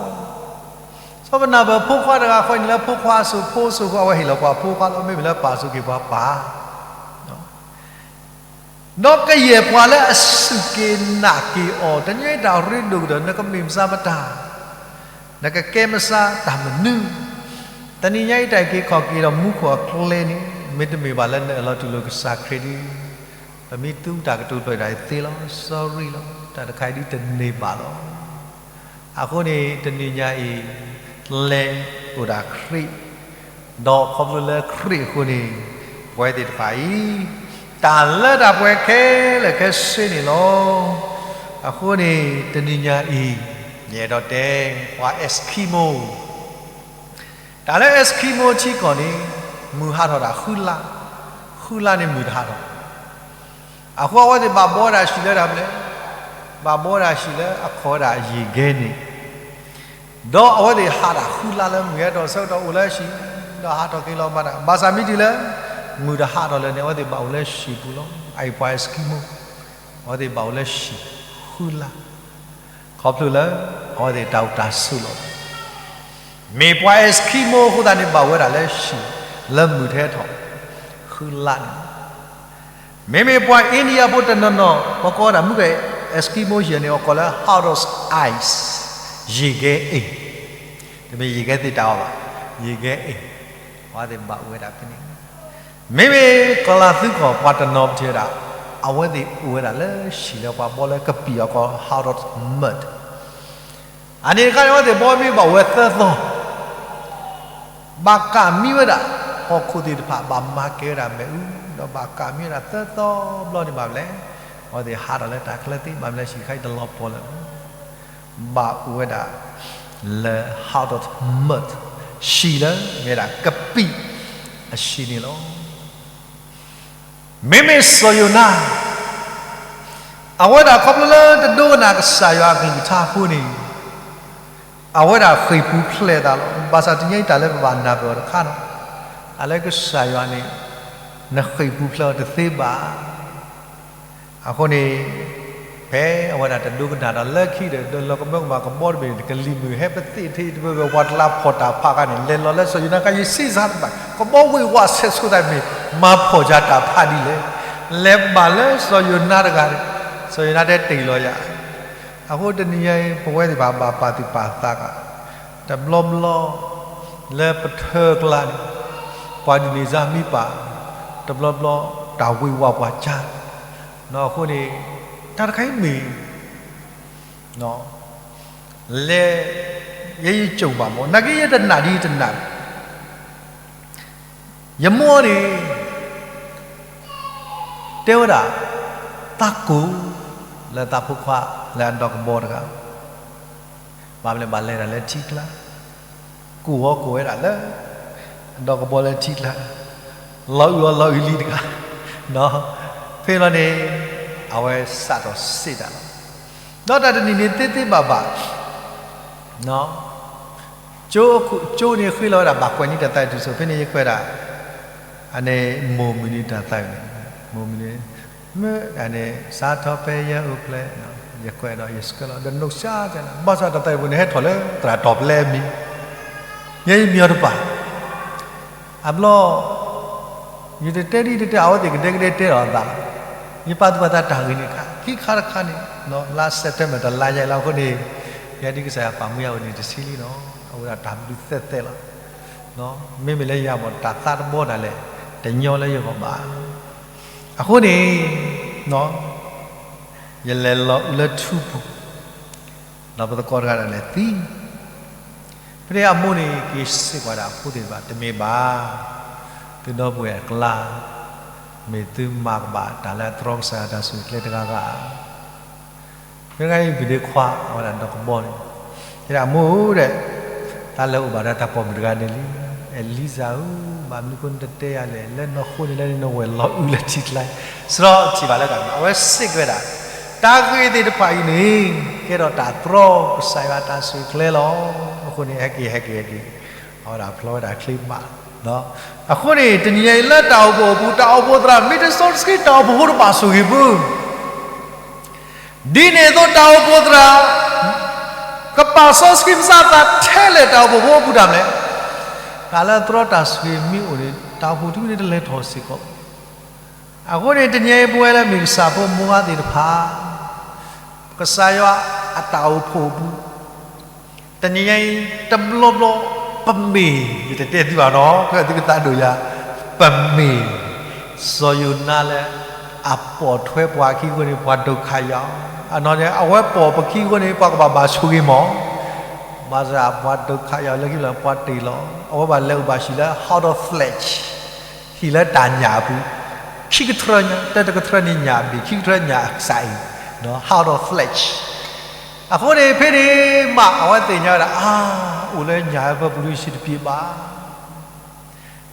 စီၤပနၢ်ပၢၢ်ဖိခွါတဂၤဃီန့ၣ်လၢ ဖိခွါအစိၤဖိစိၤဃီ အဝဲဟ့ၣ်လီၤပှၤဖိခွါလီၤ, မ့မ့ၢ်လၢပာ်စူၢ်က့ၤပှၤပၢ်, ဒီးကယဲၢ်ပှၤလၢအစူၢ်က့ၤနာ်က့ၤအီၤ, တနံၤညါအံၤတၢ်ရ့ဒိၣ်ကတၢၢ် နကမ့ၢ်မဆါပတၢ်, နကကဲမဆါတၢ်မနုၤ, တနံၤညါအံၤတၢ်အုၣ်က့ၤခီၣ်က့ၤဒီးမူခိၣ်အကျဲန့ၣ် မ့တမ့ၢ်ဘၣ်လၢနအၢၣ်လီၤတူၢ်လိာ်ကစၢ်ခရံာ်ဒီး, ပမ့ၢ်သူတၢ်ကတိၤဖျၢၣ်ဒၣ်အံၤသ့လီၤ, sorry လီၤ, တၢ်တခါအံၤဒ်တန့ၢ်ဘၣ်လီၤ. အဃိန့ၣ် တနံၤညါအံၤ လဲၤအိၣ်ဒၣ်ခရံာ်, ဒီးခီဖျိလၢခရံာ်အဃိန့ၣ် ပဝဲသ့ၣ်တဖၣ်အံၤ တၢ်လၢတၢ်ပှဲၤခဲလၢာ်ခဲဆ့န့ၣ်လီၤ. အဃိန့ၣ် တနံၤညါအံၤ ယအဲၣ်ဒိးတဲ ပှၤ Eskimo တၢ်လၢ Eskimo ထံကီၢ်န့ၣ် မုၢ်ဟးထီၣ်ဒၣ်ဃုလါ, ဃုလါန့ၣ်မုၢ်တဟးထီၣ်, အဃိအဝဲသ့ၣ်ဘၣ်ဘှီဒၣ်ဟံၣ်လၢတၢ်မနုၤလဲၣ်, ဘၣ်ဘှီဒၣ်ဟံၣ်လၢအခီၣ်ဝဲဒၣ်ယံာ်ကဲန့ၣ်, ဒီးအဝဲသ့ၣ်ဟးဒၣ်ဃုလါလၢမုၢ်ဟဲထီၣ်ဆၢကတီၢ်အိၣ်လၢဟံၣ်, ဒီးဟးထီၣ်က့ၤလီၤမၤတၢ်, ဘၣ်ဆၣ်မ့ၢ်တုၤလၢ မုၢ်တဟးထီၣ်လၢၤန့ၣ် အဝဲသ့ၣ်ဘၣ်အိၣ်လၢဟံၣ်ပူၤလီၤ. အအံၤပှၤ Eskimo အဝဲသ့ၣ်ဘၣ်အိၣ်လၢဟံၣ်ဃုလါ, ခီဖျိလၢ အဝဲသ့ၣ်တၢ်အိၣ်တၢ်ဆိးလီၤ. မ့ၢ်ပှၤ Eskimo အဃိသတးန့ၣ် ဘၣ်ဝဲဒၣ်လၢဟံၣ် လၢမုၢ်တဟဲထီၣ် ဃုလါန့ၣ်, မ့မ့ၢ်ပှၤ India ဖိတနီၤနီၤ ပှၤကိးဝဲဒၣ်မုၢ်ကဲ Eskimo ဟံၣ်န့ၣ် အကိးလၢ house of ice, ယံာ်ကဲအ့ၣ်, တမ့ၢ်ယံာ်ကဲသ့ၣ်တၢ်အီၣ်ဘၣ်, ယံာ်ကဲအ့ၣ်, အဝဲသ့ၣ်ဘၣ်အိၣ်ဝဲဒၣ်ဖဲန့ၣ်, မ့မ့ၢ်ကီၤလၤသူကီၢ်ပှၤတနီၤပထံၣ်ဝဲဒၣ်, အဝဲသ့ၣ်အိၣ်ဝဲဒၣ်လၢဟံၣ်လၢပှၤဘှီလၢကပံာ်အီၤကိး house of mud အန့ၣ်တခါန့ၣ် အဝဲသ့ၣ်ဘှီမ့ၢ်ဘၣ်အိၣ်ဝဲသၢသီ, ဘၣ်ကးမံဝဲဒၣ်, ဟီၣ်ခိၣ်သ့ၣ်တဖၣ် ဘၣ်မၤကဲၤဝဲဒၣ်မ့ၣ်အူ, ဒီးဘၣ်ကးမံဝဲဒၣ်သၢသီဘျီန့ၣ်ဘၣ်မနုၤလဲၣ်, အဝဲသ့ၣ်ဟးထီၣ်လၢတၢ်ချၢသ့ ဘၣ်မနုၤလဲၣ် ဟံၣ်တခါအံၤတလီၤပှီၢ်လၢၤဘၣ်, ဘၣ်အိၣ်ဝဲဒၣ်လၢ house of mud, ဟံၣ်လၢမ့ၢ်ဝဲဒၣ်ကပံာ်အဟံၣ်န့ၣ်လီၤ. မ့မ့ၢ်စီၤယိၤနါ အဝဲဒၣ်ခီဖျိလၢတဒိကနၣ်ကစၢ်ယွၤအကလုၢ်ကထါအဃိန့ၣ်, အဝဲဒၣ်ဃ့ၢ်ပူၤဖျဲးအသးလီၤ. ဘၣ်ဆၣ်တနံၤညါအံၤတၢ်လၢပဘၣ်နၢ်ပၢၢ်အီၤတခါန့ၣ်, တၢ်လၢကစၢ်ယွၤန့ၣ် နဃ့ၢ်ပူၤဖျဲးအီၤတသ့ဘၣ်. အဃိန့ၣ် ဖဲအဝဲဒၣ်တဒိကနၣ်ဒီးလၢခံဒီး လီၤကမၢကမၣ်ကဘီတဘ့ၣ်န့ၣ် ကလံၤမုၢ်ဟဲပသ့ၣ်ထံတဘ့ၣ်ဘ့ၣ် ပှၤတလးဖီၣ်တၢ်ဖးခါန့ၣ် လဲၤလီၤလၢစီၤယိၤနါခါ ယစံးစၢ်တဘၣ် ကဘီဝ့ၢ်ဝးဆဲးဆိသးမ့ၢ် မၤဖီၣ်ယၤတၢ်ဖးဒ်လဲၣ်. လဲၤဘၣ်လၢစီၤယိၤနါတဂၤန့ၣ် စီၤယိၤနါတဲတ့ၢ်လီၤယၤ အဃိတနံၤညါအံၤ ပဝဲသ့ၣ်တဖၣ်ဘၣ်ပာ်သူၣ်ပာ်သးဂ့ၤ, တဘျီဘျီ လၢပထၢကျါန့ၣ် ပှၤဒ်န့ၣ်စၢ်မံပာ်, တဘျီဘျီ တၢ်ဝ့ၤဝးပှၤကါ, အဃိန့ၣ် တၢ်တခါအံၤမ့ၢ် လဲၤ ယဲယကိာ်ဘၣ်မး, နာ်က့ယတနာ်ဒ်ယတနာ် ယမိၢ်န့ၣ် တဲဝဲဒၣ် သးကိၢ် လၢသးဖိခွါ လၢအဒီကဘီတဂၤ, ဘၣ်မနုၤလဲၣ် ဘၣ်လဲၤဒၣ်လၢထံကျါ, ကိၢ်အီၤကိၢ်ဝဲဒၣ်လၢ အဒီကဘီလၢထံကျါ, လီၤအုၣ်အီၤလီၤအုၣ်လံတဂၤ, ဖဲလီၤန့ၣ် အဝဲစးထီၣ်စံးတၢ်လီၤ. ဒီးတၢ်တနံၤန့ၣ်သ့သ့ဘၣ်ဘၣ် ကၠိန့ၣ်ဃ့လီၤဝဲဒၣ် ဘၣ်ကွဲးန့ၢ်တၢ်သးအုးတုၤစိၤ ဖဲန့ၣ်ယကွဲးဒၣ် အန့ၣ် မိၢ်မုၢ်နံၤတၢ်သးအုးန့ၣ်, မိၢ်မုၢ်နံၤ, မ့ၢ်အန့ၣ် စးထီၣ်ဖဲယအိၣ်ဖျဲၣ်, ယကွဲးဒီးယဆှၢလီၤ ဒီးနိးစၢ်တဲလီၤ ဘၣ်ဆၣ်တၢ်သးအုးပူၤန့ၣ် ဟဲထီၣ်လၢသရၣ်တီၢ်ပျဲမံၤ, ယဲယမံၤအီၤတပၣ်, အဘျီ ယတတဲဒ်ယတတဲ အဝဲသ့ၣ်ကဒဲကဒဲတဲဒီးအသးလီၤ. ယပာ်သူၣ်ပာ်သးတၢ်ဂ့ၢ်န့ၣ် ခံခါတခါန့ၣ် လါ September တလါညါအံၤလီၤ. အဃိန့ၣ် ယဲဒ်ကစၢ်ယွၤပာ်မူယၤဝဲန့ၣ်တဆံလံလီၤ. အဝဲဒၣ်တၢ်ဘျုးသဲးသဲးလီၤ. မ့မ့ၢ်လၢယၤမ့ၢ်တၢ်သးတဘီဒၣ်လဲာ် တညီလၢယဂီၢ်ဘၣ်. အဃိန့ၣ် ယလဲၤလီၤအုးလၢထူပူၤ ဒီးပသကိးတဂၤဒၣ်လဲာ်သံ. ဖဲန့ၣ်အမိၢ်န့ၣ်က့ၤစံးကွၢ်ဒၣ်အဖိသ့ၣ်တဖၣ် တမ့ၢ်ဘၣ်, သုဒီပုၢ်ဝဲၢ်အကျါ, မ့ၢ်သုမၤကဘၣ်တၢ်လၢအတြီကစၢ်ယွၤတၢ်ဆိၣ်ဂ့ၤကျဲတဂၤဂၤဧါ. ဖဲန့ၣ်အံၤ video call အဝဲဒၣ်ဒီးကဘီန့ၣ်, တဲဒၣ်အမိၢ်ဧၢဒီး, တၢ်လၢအိၣ်ဘၣ်ဒီးတၢ်ပိာ်မုၣ်တဂၤန့ၣ်လံ, အ့လံစၤဧၢ, ဘၣ်မနုၤဃိနတတဲယၤလဲၣ်, လၢနီၢ်ဃိန့ၣ်လၢနဝဲၢ်လီၤအုးလၢထံကျါ, စရီထံၣ်ဘၣ်လၢတၢ်မနုၤ အဝဲစံးက့ၤဝဲဒၣ်, တၢ်ဂ့ၢ်သ့ၣ်တဖၣ်အံၤန့ၣ် ကဲထီၣ်တၢ်တြီကစၢ်ယွၤတၢ်ဆိၣ်ဂ့ၤကျဲလီၤ. အဃိန့ၣ် ဟဲက့ၤ ဟဲက့ၤ ဟဲက့ၤ, အဝဲဒၣ်ဖျီဝဲဒၣ်ချ့မး. အဃိန့ၣ် တနံၤညါအံၤလၢတၢ်အိၣ်ဖှိၣ်အပူၤ တၢ်အိၣ်ဖှိၣ်သရၣ် မ့ၢ်တစီတဆှံ တၢ်အိၣ်ဖှိၣ်ဖိတဘၣ်ဆိၣ်ဂ့ၤဘၣ်. ဒ်န့ၣ်အသိး တၢ်အိၣ်ဖှိၣ်သရၣ် ကပာ်စီဆှံပသးသးထဲလဲၣ် တၢ်အိၣ်ဖှိၣ်ဖိအပူၤတၢ်မနုၤလဲၣ်. တၢ်လၢတြီတၢ်ဆိၣ်ဂ့ၤမ့ၢ်အိၣ်န့ၣ် တၢ်အိၣ်ဖှိၣ်တမံၤန့ၣ်တလဲၤထီၣ်စ့ၢ်ကီး. အဃိန့ၣ် တနံၤအံၤပဝဲလၢမ့ၢ်ကစၢ်ဖိမိၢ်ဂၤသ့ၣ်တဖၣ် ကစၢ်ယွၤအတၢ်အိၣ်ဖှိၣ်အပူၤ တနံၤညါအံၤ တဘျီဘျီ ပမ့ၢ်, ယတတဲသုဘၣ်နီၤ, ဖဲသုကသးဒိၣ်ယၤ, ပမ့ၢ်, စီၤယိၤနါလၢ အပိာ်ထွဲပှၤအခံအဃိန့ၣ် ပှၤဒုက္ခရောက်, အနီၢ်န့ၣ် အဝဲပိာ်ပခံအဃိန့ၣ် ပှၤကဘၣ်ဘၣ်ဆိၣ်ဂ့ၤမး, ဘၣ်ဆၣ်ပှၤဒုက္ခရောက်လၢခံလၢပှၤတ့ၢ်လီၤ, အဝဲဘၣ်လဲၤအိၣ်ဘၣ်ဟံၣ်လၢ house of flesh, ဟံၣ်လၢတၢ်ညၣ်အပူၤ, ခံကထြၢညါ, တၢ်တကထြၢန့ၣ်ညၣ်အဘ့ၣ်, ခံကထြၢညၣ်အစးအံၤ, house of flesh. အဃိန့ၣ် ဖဲန့ၣ်မး အဝဲသ့ၣ်ညါဝဲဒၣ်, အါ, အိၣ်လၢညၣ်အပူၤ ပူၤလၢယစံးတပျ့ၤဘၣ်.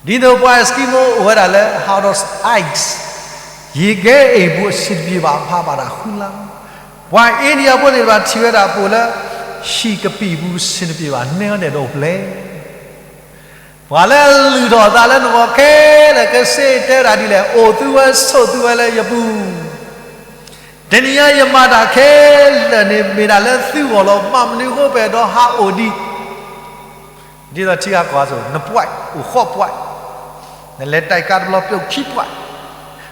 ဒ်သိးပှၤ Eskimo အိၣ်ဝဲဒၣ်လၢ house of ice, ယံၤကဲအိၣ်ပူၤအစံးတပျ့ၤဘၣ်, ဖးဘၣ်တၢ်ဃုလါ. ပှၤ India ဖိသ့ၣ်တဖၣ်ထံၣ်ဝဲဒၣ်ပိာ်လၢ ဟံၣ်ကပံာ်ပူၤအစံးတပျ့ၤဘၣ်, နဲအီၤဒဲးဒီးအိၣ်ဖျဲၣ် ပှၤလၢအလုၢ်ထီၣ်အသးလၢနဂီၢ်ခဲလၢာ်ခဲဆ့တဲဝဲဒၣ်ဒ်လဲၣ်, အိၣ်သုဝဲဆိးသုဝဲလၢယပူၤ, တနံၤညါယမၤတၢ်ခဲလၢာ်န့ၣ် မ့ၢ်ဒၣ်လၢသုဂီၢ်လီၤ, ဘၣ်မနုၤအဃိ ပအဲၣ်ဒိးဟးအိၣ်ဒံး, ဒ်သိးထံဂၤကီၢ်ဂၤအသိး, နပှဲး, အိၣ်ဃီပှဲး, နလဲၤတၢ်ကါတဘျီ ပျီခံပှဲး,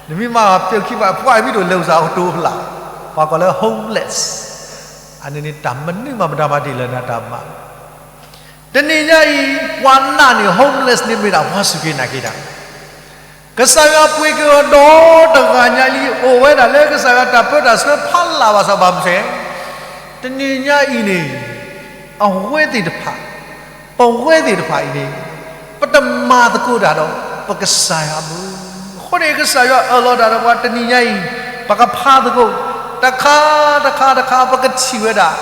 နမ့ၢ်မၤပျီခံပှဲး, ပှဲးမ့ၢ်တအိၣ်လဲၤအိၣ်စး ကတိၤဖျါ, ပှၤကိးလၢ homeless, အန့ၣ်န့ၣ် တၢ်မနုၤမး မတၤမၤတ့ၢ်လၢနၤတၢ်မၤ တနံၤညါအံၤ ပှၤနာ်န့ၣ် homeless န့ၣ်မ့ၢ်ဒၣ်ပှၤစူၢ်က့ၤနာ်က့ၤတၢ်, ကစၢ်ယွၤပှ့ၤက့ၤအီၤဒီတဂၤညါလံ, အိၣ်ဝဲဒၣ်လၢကစၢ်ယွၤတၢ်ပၢတၢ်ဆှၢဖးလၢ်ဘၣ်ဆၣ်ဘၣ်မနုၤလဲၣ်, တနံၤညါအံၤန့ၣ် အဝဲသ့ၣ်တဖၣ်, ပဝဲသ့ၣ်တဖၣ်အံၤန့ၣ် ပတမၤသကိးတၢ်ဒီးပကစၢ်ယွၤဘၣ်. အဃိန့ၣ် ကစၢ်ယွၤအၢၣ်လီၤတၢ်ဒီးပှၤတနံၤညါအံၤ, ပကဖးသကိး, တခါတခါတခါ ပကထံၣ်ဝဲဒၣ်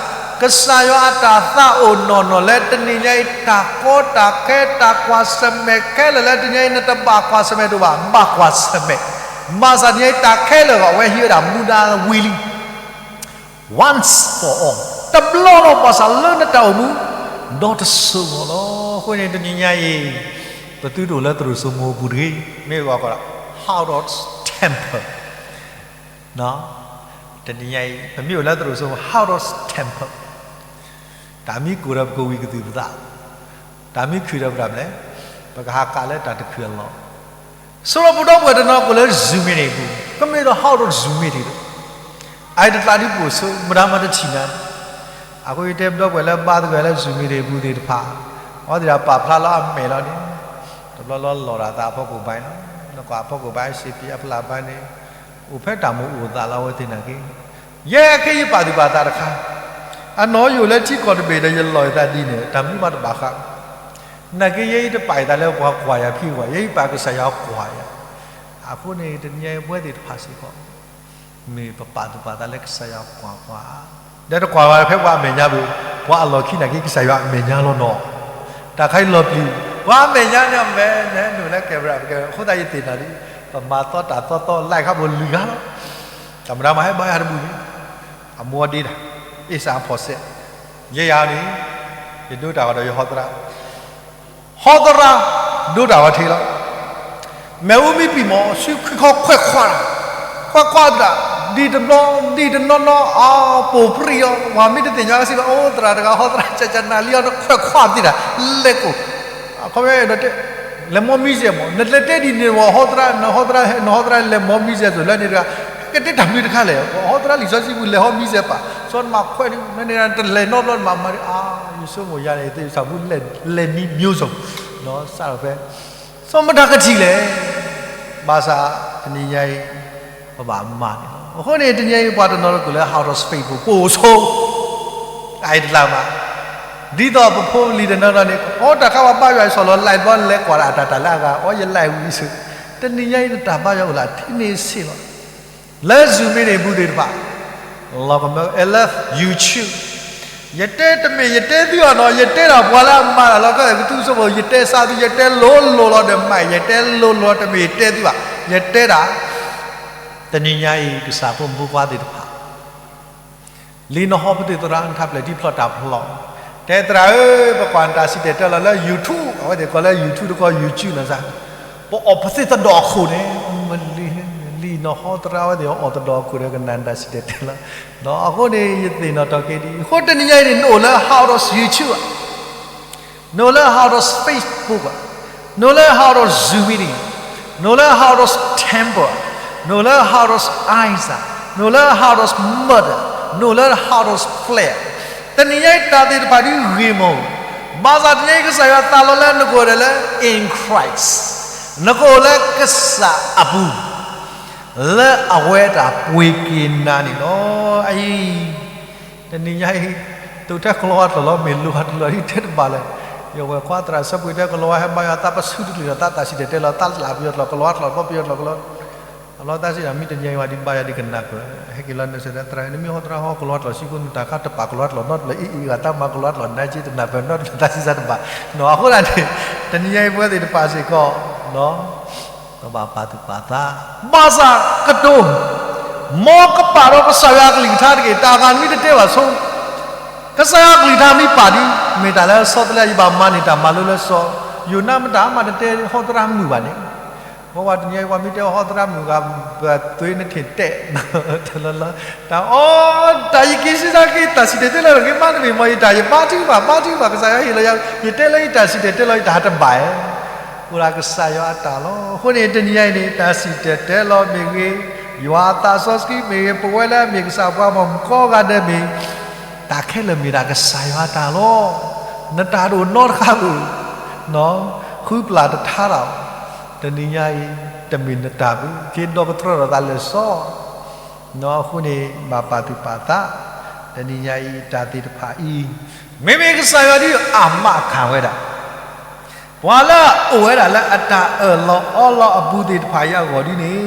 ကစၢ်ယွၤအတၢ်သးအိၣ်နီၢ်နီၢ်လၢတနံၤညါအံၤ တၢ်ကီတၢ်ခဲ တၢ်ကွၢ်ဆၢၣ်မဲာ်ခဲလၢာ်လၢတနံၤညါအံၤ နတဘၣ်ကွၢ်ဆၢၣ်မဲာ်တအိၣ်ဘၣ်, ဘၣ်ကွၢ်ဆၢၣ်မဲာ်, ဘၣ်ဆၣ်တနံၤညါအံၤတၢ်ခဲလၢာ်အဂီၢ် အဝဲဟံးဝဲဒၣ်မူဒါဝံၤလံ once for all, တဘျီလီၤ ဘၣ်ဆၣ်လၢနတၢ်အိၣ်မူ ဒီတစိၤအဂီၢ်လီၤ. အဃိန့ၣ် တနံၤညါအံၤ ပသုတအိၣ်လၢသရိာ်စိမိၤအပူၤတဂ့ၤ, မ့ၢ်ဝဲကိးလၢ house of temple, တနံၤညါအံၤ ပမ့ၢ်အိၣ်လၢသရိာ်စိမိၤ house of temple, တၢ်မံခိၣ်ဒီးပကဝံၤကသုၣ်ပသး, တၢ်မံခုၣ်ဒီးပတၢ်မနုၤလဲၣ်, ပကဟးကးလၢတၢ်တခုၣ်အလီၢ် ဆိဒီးပဒီပုၢ်ဝဲၢ်တနီၤကိးလၢ Zoom meeting အပူၤ, ကမ့ၢ်ဒီး house of Zoom meeting ဒီး, အအံၤတသးဒ်ပိာ်ဆိ မတၤမၤတထံၣ်နၤ, အဃိယတဲပဒီပုၢ်ဝဲၢ်လၢဘါသဂၢၢ်လၢ Zoom meeting အပူၤသ့ၣ်တဖၣ်, အဝဲသ့ၣ်တဖၣ်ပာ်ဖျါလီၤအမဲာ်လီၤန့ၣ်, တဘျီလီၤလီၤတၢ်သးအဖီခိၣ်ဘၣ်လီၤ, နကွၢ်အဖီခိၣ်ဘၣ် စံးပံအဖျၢၣ်ဘၣ်န့ၣ်, အိၣ်ဖဲတၢ်မူအိၣ်သးလီၤအဝဲသ့ၣ်နာ်က့ ယဲအခဲယပာ်သူၣ်ပာ်သးတခါ, အနီၢ်ယအိၣ်လၢထံကီၢ်တဘ့ၣ်ဒီးယလီၤယသးဒ်န့ၣ် တၢ်မနုၤမးတဘၣ်ဃး, နာ်က့ယဲအံၤတပာ်ယသးလၢပှၤကွၢ်ယၤဖံးကွၢ်, ယဲအံၤပာ်ကစၢ်ယွၤကွၢ်ယၤ, အဃိန့ၣ် တနံၤညါအံၤပဝဲသ့ၣ်တဖၣ်စ့ၢ်ကီး မ့ၢ်ပပာ်သူၣ်ပာ်သးလၢကစၢ်ယွၤကွၢ်ပှၤ, ဒီးတကွၢ်ဘၣ်ဖဲပှၤအမဲာ်ညါဘၣ်, ပှၤအလီၢ်ခံနာ်က့ကစၢ်ယွၤအမဲာ်ညါလီၤနီၤ, တၢ်ခါအံၤလီၤပျံၤ, ပှၤအမဲာ်ညါန့ၣ်အမဲာ်န့ၣ်နုာ်လၢ camera အဃိသတးယသ့ၣ်နီၣ်လံ, ပမၤသီတၢ်သီသီ like ခါဘိလုၢ်ဂၤလီၤ, တၢ်မတၤမၤဟဲဘါယၤတဘူၣ်န့ၣ်, အမိၢ်ဒ့တၢ်, အ့ၣ်စၢ်အဖီၣ်စဲး, ယဲယၤန့ၣ်, ယဒိတၢ်ဂီၤဒီးယဟီသရၣ် ဟီသရၣ်, ဒိတၢ်ဂီၤထံးလီၤ, မ့ၣ်အူမ့ၢ်ပံာ်မီၢ် ဆူခွံခီခွဲးခွါ, ခွဲးခွါသရၣ်, ဒ်တဘျီ, ဒ်တနီၤနီၤ အပိာ်ပြံအီၤ, ပှၤမ့ၢ်တသ့ၣ်ညါကစံးဘၣ် အိၣ်သရၣ်တဂၤ ဟီသရၣ် ကကနၣ်လံအီၤ နခွဲးခွါပသံတၢ်, လဲၤကိၣ်, အခီပညီဒီးတဲ, လဲၤမီမံစဲးမး, နလဲၤတဲဒ်န့ၣ်ဝဲ ဟီသရၣ်, နဟီသရၣ်, နဟီသရၣ်လဲၤမီမံစဲးစိၤလၢန့ၣ်တဂၤ, ကတဲတၢ်မနုၤတခါလဲၣ်, ဟီသရၣ်လံာ်စီဆှံပူၤလဲၤဟီမံစဲးပာ်, စီၤနမၤခွဲးန့ၣ် မ့ၢ်န့ၣ်တလဲၤနီတဘျီနမၤမၤဒ်အါ, ယဆိကမိၣ်ယၤန့ၣ် ယသ့ၣ်စၢ်ဖူလဲၤနံၤမံစိၤ, စးထီၣ်ဖဲ စီၤမတၤကထံၣ်လဲၣ်, ဘၣ်ဆၣ်တနံၤညါအံၤ ပဘၣ်မၤန့ၣ်လီၤ. အဃိန့ၣ် တနံၤညါအံၤပှၤတနီၤလၢကအိၣ်လၢ house of faith ပူၤ ပိာ်ဆိ အအံၤတလၢ်ဘၣ်, ဒ်သိးပဖိပလံၤတနီၤနီၤန့ၣ် အိၣ်တၢ်ခါပှၤဘါယွၤအံၤ စီၤလီၤလဲးဘီလဲၤကွၢ်ဒၣ်အတၢ်တၢ်လၢအဂၤ အိၣ်ယလဲၤဝံၤဆူ, တနံၤညါအံၤနတၢ်ဘါယွၤအိၣ်လၢထံန့ၣ်ဆံးလီၤ. လၢ Zoom meeting ပူၤသ့ၣ်တဖၣ် လီၤကမၢ I love YouTube, ယတဲတမ့ၢ်ယတဲသုအီၤနီၤ, ယတဲဒၣ်ပှၤလၢအမၤတၢ်လီၤ ကသူစိဖိ ယတဲစးသု ယတဲလိၤလိၤလီၤဒီးမၤ ယတဲလိၤလိၤလီၤတမ့ၢ်ယတဲသုဘၣ်, ယတဲဒၣ် တနံၤညါအံၤ ကစၢ်ဖိမုၣ်ဖိခွါသ့ၣ်တဖၣ် လံနဟီပသ့ၣ်သရၣ် နထးပျဲၢ်ထံဖျီၣ်တၢ်ဖျီၣ်, တဲသရၣ်ဧၢ, ပကွၢ်နတၢ်စံၣ်တဲၤတဲလီၤလၢ YouTube, အဝဲသ့ၣ်ကိးလၢ YouTube တကိး YouTube နီၤစၢ်, ပအီၣ်ပသ့ၣ်သဒီၣ်အခိၣ်န့ၣ်, လံနဟီသရၣ်ဝဲသ့ၣ်အီၣ်သဒီၣ်အခိၣ်ဒီးကနၣ်နတၢ်စံၣ်တဲၤတဲလီၤ, အဃိန့ၣ် ယသ့ၣ်နီၣ်ထီၣ်က့ၤဒ်အံၤ, အဃိတနံၤညါအံၤန့ၣ် နအိၣ်လၢ house of YouTube ဧါ နအိၣ်လၢ house of Facebook ဧါ, နအိၣ်လၢ house of Zoom meeting, နအိၣ်လၢ house of temple ဧါ, နအိၣ်လၢ house of ice ဧါ, နအိၣ်လၢ house of mud ဧါ, နအိၣ်လၢ house of flesh ဧါ, တနံၤညါအံၤတၢ်သ့ၣ်တဖၣ်ဒ်ဂ့ၤမီၢ်, ဘၣ်ဆၣ်တနံၤညါအံၤကစၢ်ယွၤသးလီလၢနကအိၣ်ဒီးလၢ in Christ, နကအိၣ်လၢကစၢ်အပူၤ လၢအဝဲဒၣ်ပှ့ၤက့ၤနၤန့ၣ်လီၤ. အံၤ တနံၤညါအံၤ တုၤထဲကလီၤဝါကျိာ်လီၤ မ့ၢ်လိၤဝါတလီၤဒ်တဲတဘၣ်လဲၣ်, ယဝဲၢ်ခွါသရၣ်ဆၢပှ့ၤတဲကလီၤဝါဟဲဘါယွၤသးပဆူတကလုာ်ဒီး သးတၢ်စံၣ်တဲၤတဲလီၤ သးလၢပယီၤကျိာ် ကလီၤဝါကျိာ် ဘီပယီၤကျိာ်ကလီၤ, အလီၤသးစံးဒီး မ့ၢ်တနံၤအံၤဝဲဒ်ဘါယွၤဒ်ကနၣ်ကျၢၤ ဟဲက့ၤလီၤနဆၢၣ်သရၣ် နမ့ၢ်ဟီသရၣ်ဟီကလီၤဝါကျိာ်ဆံကိးနတၢ်ခါတပာ်ကလီၤဝါကျိာ်နီတဘျီ အံၤအံၤဂၤတၢ်မၤကလီၤဝါကျိာ်နါက့တနၢ်ပၢၢ်နီတဘျီသးစံးစၢ်တဘၣ်, အဃိဒၣ်န့ၣ် တနံၤညါအံၤပဝဲသ့ၣ်တဖၣ်စ့ၢ်ကီး ပဘၣ်ပာ်သူၣ်ပာ်သး, ဘၣ်ဆၣ်ကတိၤ, မ်ကပာ်ဒီးကစၢ်ယွၤအကလုၢ်ကထါတက့ၢ်, တၢ်ဂၤနမ့ၢ်တတဲဘၣ်ဆိ, ကစၢ်ယွၤအကလုၢ်ကထါမ့ၢ်ပာ်ဒ် မ့ၢ်တၢ်လၢစီၤသလၢယဘၣ်မၤန့ၢ်တၢ်မၤလိလၢစီၤယိၤနါမတၤမးတတဲဟီသရၣ်မုၣ်ဘၣ်န့ၣ်, ပဝဲတနံၤအံၤပှၤမ့ၢ်တဲဟီသရၣ်မုၣ်ဂၤ ပသွ့နထံၣ်တဲာ် တလၢလၢ တၢ်အီ တၢ်ယက့ၤစံးစၢ်က့ၤ တၢ်စံၣ်တဲၤတဲလီၤဂ့ၤမးတမ့ၢ်မ့ၢ်ယတၢ် ယဘါထုကဖၣ် ဘါထုကဖၣ် ကစၢ်ယွၤဟ့ၣ်လီၤယၤ ယတဲလၢယတၢ်စံၣ်တဲၤတဲလီၤယတၢ်ဟးတဘၣ်ဧါ, အိၣ်ဒၣ်ကစၢ်ယွၤအတၢ်လီၤ. အဃိန့ၣ် တနံၤညါအံၤန့ၣ် တၢ်စံၣ်တဲၤတဲလီၤမ့ၢ်ဂ့ၤ, ယွၤအသးစီဆှံမ့ၢ်ဂ့ၤ, ပဝဲလၢအမ့ၢ်ကစၢ်ပှၤမုၣ်ကိးဂၤဒဲးမ့ၢ် တၢ်ခဲလၢာ်မ့ၢ်ဒၣ်ကစၢ်ယွၤအတၢ်လီၤ. နတၢ်တအိၣ်နီတခါဧိၤ, ဃုပျၢ်တထါတၢ်, တနံၤညါအံၤ တမ့ၢ်နတၢ်ဘၣ်, က့ၤဒီကတြၢဒီးသးလၢာ်စီ အဃိန့ၣ် ဘၣ်ပာ်သူၣ်ပာ်သး, တနံၤညါအံၤ တၢ်သ့ၣ်တဖၣ်အံၤ မ့မ့ၢ်ကစၢ်ယွၤဒ်အမၤခးဝဲဒၣ် ပှၤလၢအအိၣ်ဝဲဒၣ်လၢအတၢ်အၢၣ်လီၤအီလီၤအပူၤသ့ၣ်တဖၣ်အံၤအဂီၢ်ဒ်န့ၣ်,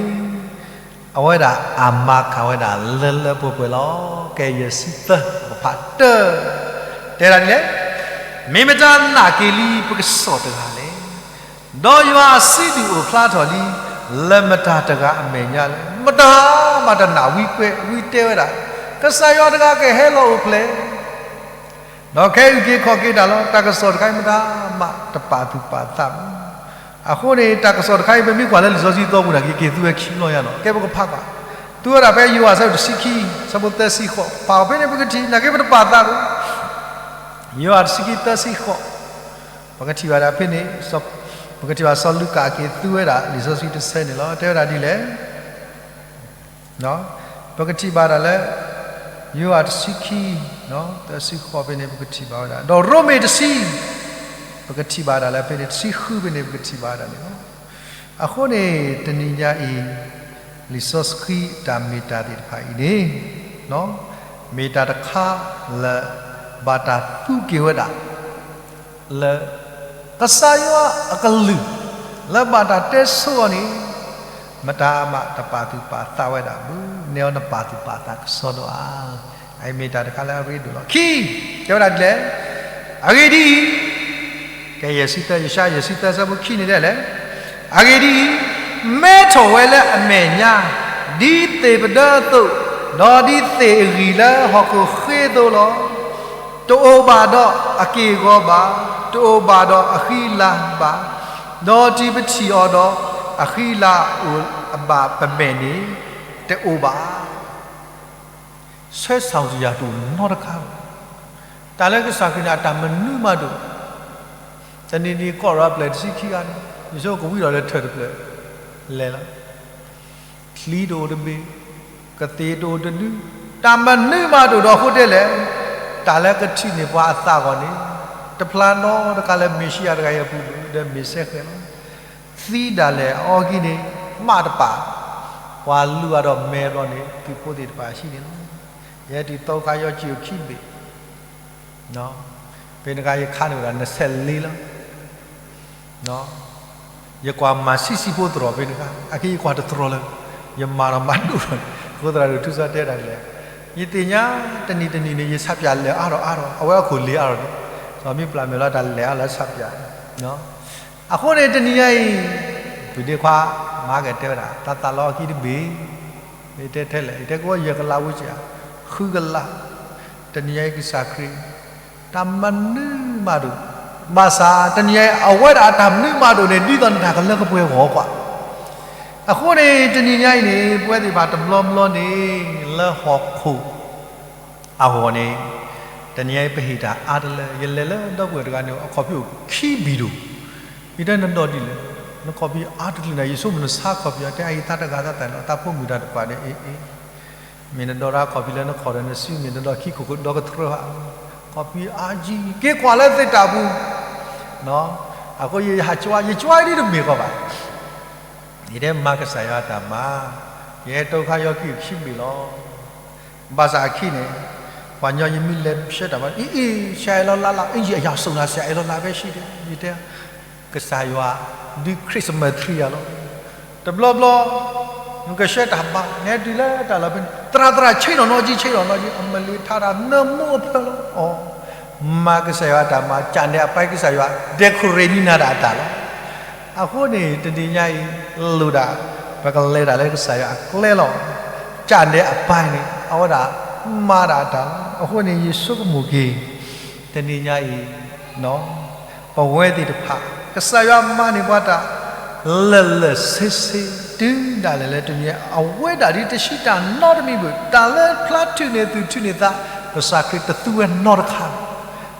အဝဲဒၣ်အမၤခးဝဲဒၣ်လၢလၢပှဲၤပှဲၤလီၤ. ကဲယဲၢ်ဆံသၢ ပဖးတၢၢ်, တဲဒၣ်ဒ်လဲၣ်, မ့ၢ်မတၤနာ်က့ၤလံပကစီၣ်တဂၤလဲၣ်. ဒီးယွၤအစုဒုၣ်အိၣ်ဖျါထီၣ်လံ လၢမတၤတဂၤအမဲာ်ညါလဲၣ်. မတၤမးတနာ်ဝံကွဲးဝံတဲဝဲဒၣ်, ကစၢ်ယွၤတဂၤကဟဲလီၤအိၣ်ဖျဲၣ် ဒီးကဟဲအုၣ်က့ၤခီၣ်က့ၤတၢ်လီၤ. တၢ်ကစီၣ်တခါအံၤမတၤမးတပာ်သူၣ်ပာ်သးဘၣ်. အဃိန့ၣ် တၢ်ကစီၣ်တခါအံၤ ပမ့ၢ်ကွၢ်လၢလံာ်စီဆှံသီပူၤန့ၣ် ကက့ၤသူဝဲခံဘျီညါနီၤ. ကဲပကဖးကွၢ်, သူဝဲဒၣ်ဖဲယိၤဟၣ်အဆၢဒိၣ်တဆံခံ အဆၢဖိသၢဆံဃိး, ဖးအီၤဖဲန့ၣ်ပကထံၣ်, နာ်က့ပတပာ်သးဘၣ်. ယိၤဟၣ်တဆံခံသၢဆံဃိး, ပကထံၣ်ဘၣ်ဒၣ်ဖဲန့ၣ်, ပကထံၣ်ဘၣ်စီၤလူၤကၣ်က့ၤသူဝဲဒၣ်လံာ်စီဆှံတဆၢန့ၣ်လီၤ. တဲဝဲဒၣ်ဒ်လဲၣ်, ပကထံၣ်ဘၣ်ဒၣ်လၢ ယိၤဟၣ်တဆံခံ သၢဆံဃိးဖဲန့ၣ် ပကထံၣ်ဘၣ်ဝဲဒၣ်, ဒီးရိမ့ၤတဆံ ပကထံၣ်ဘၣ်ဒၣ်လၢဖဲန့ၣ် တဆံဃုဖဲန့ၣ် ပကထံၣ်ဘၣ်ဝဲဒၣ်န့ၣ်လီၤ. အဃိန့ၣ် တနံၤညါအံၤ လံာ်စီဆှံအတၢ်မ့ၢ်တၢ်သ့ၣ်တဖၣ်အံၤန့ၣ် မ့ၢ်တၢ်တခါလၢ ဘၣ်တၢ်သူက့ၤဝဲဒၣ် လၢ ကစၢ်ယွၤအကလုၢ် လၢဘၣ်တၢ်တဲဆိအီၤန့ၣ် မတၤမးတပာ်သူၣ်ပာ်သးဝဲဒၣ်ဘၣ်. နဲအီၤနပာ်သူၣ်ပာ်သးကစီဒီဧါ. အအံၤမ့ၢ်တၢ်တခါလၢအရ့ဒိၣ်လီၤ. ခံ, တဲဝဲဒၣ်ဒ်လဲၣ်, အဂ့ၢ်ဒ်အံၤ, ကဲယဲၢ်ဆံသၢ ယၡါယၤ ယဲၢ်ဆံသၢအဆၢဖိခံန့ၣ်ဒ်လဲၣ်, အဂ့ၢ်ဒ်အံၤ, မဲထီၣ်ဝဲလၢအမဲာ်ညါ ဒ်သ့ၣ်ပဒၢအသိး, ဒီးဒ်သ့ၣ်အဂံၢ်လၢဟီၣ်ခိၣ်ဃ့အသိးလီၤ. တအိၣ်ဘၣ်ဒီးအက့ၢ်အဂီၤဘၣ်, တအိၣ်ဘၣ်ဒီးအဃံအလၤဘၣ်, ဒီးတုၤပထံၣ်အီၤဒီး အဃံအလၤအိၣ်ဘၣ်ပမဲာ်န့ၣ် တအိၣ်ဘၣ်. ဆဲးဆၣ်စယၤတအိၣ်နီတခါဘၣ်. တၢ်လၢကစၢ်ခရံာ်န့ၣ် အတၢ်မနုၤမးတအိၣ်. တနံၤနံၤကီၢ်ရၤပျဲၢ်တဆံခံဂၤန့ၣ် ယဆိကမိၣ်ကဝံၣ်ဒီးလၢထၢၣ်တဖျၢၣ် လဲၤလီၤ. ချံတအိၣ်တဘ့ၣ်, ကသ့ၣ်တအိၣ်တဒု, တၢ်မနုၤမးတအိၣ်ဒီးအဃိတဲလဲၣ်, တၢ်လၢကထံၣ်န့ၢ်ပှၤအသးအဂီၢ်န့ၣ်, တဖျါနီတခါလၢမ့ၣ်ၡံအၤတဂၤအံၤအပူၤဒီး မ့ၢ်စဲဃဲၤလီၤ. သံဒၣ်လဲာ်အအီခံန့ၣ် မးတပာ်, ပှၤလူၤအဒီးမဲာ်ဘျီန့ၣ် သုးဖိသ့ၣ်တဖၣ်ဟံးန့ၢ်လီၤ. ယဟဲတုၤသီခါယီကံၢ်အိၣ်ခံဘ့ၣ် ဖဲန့ၣ်တခါယခးန့ၢ်ဝဲဒၣ်နဆဲးလ့လီၤ. ယကွၢ်မၤဆံးဆံးဖိသရိာ်ဖဲန့ၣ်တခါ, အခဲအံၤယကွၢ်တသရိာ်လၢၤ, ယမၤဒီးမၤဒိၣ်ထီၣ်န့ၣ်, အဃိသတးဒီးထူစီတဲဒၣ်လဲၣ်, ယသ့ၣ်ညါတနံၤတနံၤန့ၣ် ယဆးပၠးလဲၤအါထီၣ်အါထီၣ်, အဝဲအခိၣ်လ့ၤအါထီၣ်န့ၣ်, စီၤမံပျၢ်မဲာ်လီၤတၢ်လဲၤအါလၢဆးပၠးန့ၣ်, အဃိန့ၣ်တနံၤညါအံၤ, ဖုဒ့ခွါ မၤကတဲဝဲဒၣ် သးသးလီအခံတဘ့ၣ်, မ့ၢ်တဲထဲလဲၣ် ယတဲကဝီၤယဲၢ်ကလးဝံၤစ့ၢ်, ဃုကလး, တနံၤညါအံၤကစၢ်ခရံာ် တၢ်မနုၤမးတအိၣ်, ဘၣ်ဆၣ်တနံၤညါအံၤ အဝဲဒၣ်အတၢ်မနုၤမးတအိၣ်န့ၣ် ဒ်သိးနတၢ်ကလၢကပှဲၤဂီၢ်ကွၢ်, အဃိန့ၣ် တနံၤညါအံၤန့ၣ် ပဝဲသ့ၣ်တဖၣ်တဘျီဘျီန့ၣ် လၢဟီၣ်ခိၣ် အဂီၢ်န့ၣ်, တနံၤညါအံၤပဟ့ၣ်တၢ်အါတလၢ ယလဲၤလၢဒီပုၢ်ဝဲၢ်တဂၤန့ၣ် အခီၣ်ဖံးအိၣ်ခံဘံၣ်ဒိၣ်, ယတဲနဒီဒ်လဲၣ်, နခီၣ်ဖံးအါတကလုာ်န့ၣ် ယဆိကမိၣ်နဆါခီၣ်ဖံးအီၤ တဲအအံၤသးတဂၤသးသးလီၤ သးဖိမုၣ်တၢ်တပၤဒီးအ့ၣ်အ့ၣ်, မ့ၢ်နဒီတၢ်ခီၣ်ဖံးလၢနခီၣ်ဒီးနစုမ့ၢ်နဒီခံခိၣ်ဒီကတြၢဧါ, ခီၣ်ဖံးအါကံ က့ၤကွၢ်လၢသ့ၣ်တၢ်ပူၤ, အဃိယဟးကွၢ် ယကွၢ်ဒ်တမ့ၢ်ဃီဘၣ် ယတဲမၤကစၢ်ယွၤအတၢ်မၤ, ယဟဲတိခါယီခံခံဘ့ၣ်လီၤ. ဘၣ်ဆၣ်အခံန့ၣ်, ပှၤညီယမ့ၢ်လဲၤဆှၢတၢ်မၤ အံၤအံၤ ဆရာအဲၣ်လီၤလးလး အံၤ အရာစုံတာ ဆရာအဲၣ်လီၤလး ပဲရှိတယ် ယတဲ, ကစၢ်ယွၤ ဒုး Christmas tree ယၤလီၤ. တဘျီဘျီ နကဆှၢတၢ်မၤ နဟဲတုၤလၢတၢ်လီၢ်ဖဲန့ၣ် သရၣ်သရၣ် ဆ့ၣ်နီၤနီၤကံ ဆ့ၣ်နီၤနီၤကံ အမလ့ၤထါတၢ်နၢမူအဖၢလီၤ. အီၤ မၤကစၢ်ယွၤအတၢ်မၤ ကၠၣ်နဲၣ်အပၢ် ကစၢ်ယွၤ decorate န့ၢ်နၤတၢ်အတၢ်လီၤ. အဃိန့ၣ် တနံၤညါအံၤ လိၣ်ဒၣ် ပကလဲၤဒၣ်လၢကစၢ်ယွၤအကျဲလီၤ. ကၠၣ်နဲၣ်အပၢ်န့ၣ် အဝဲဒၣ်မၤဒၣ်အတၢ်လီၤ. အဃိန့ၣ် ယဆိကမိၣ်က့ၤ တနံၤညါအံၤ ပဝဲသ့ၣ်တဖၣ် ကစၢ်ယွၤမၤန့ၢ်ပှၤတၢ် လၢာ်လၢာ်ဆ့ဆ့ တုၤဒၣ်လဲာ်လၢတနံၤညါ အဝဲဒၣ်ဒ်တဆံးတၢ်နီတမံၤဘၣ်. တၢ်လၢဖျါထုးန့ၢ်သုးထုးန့ၢ်သး ကစၢ်ခရံာ်တသူဝဲနီတခါ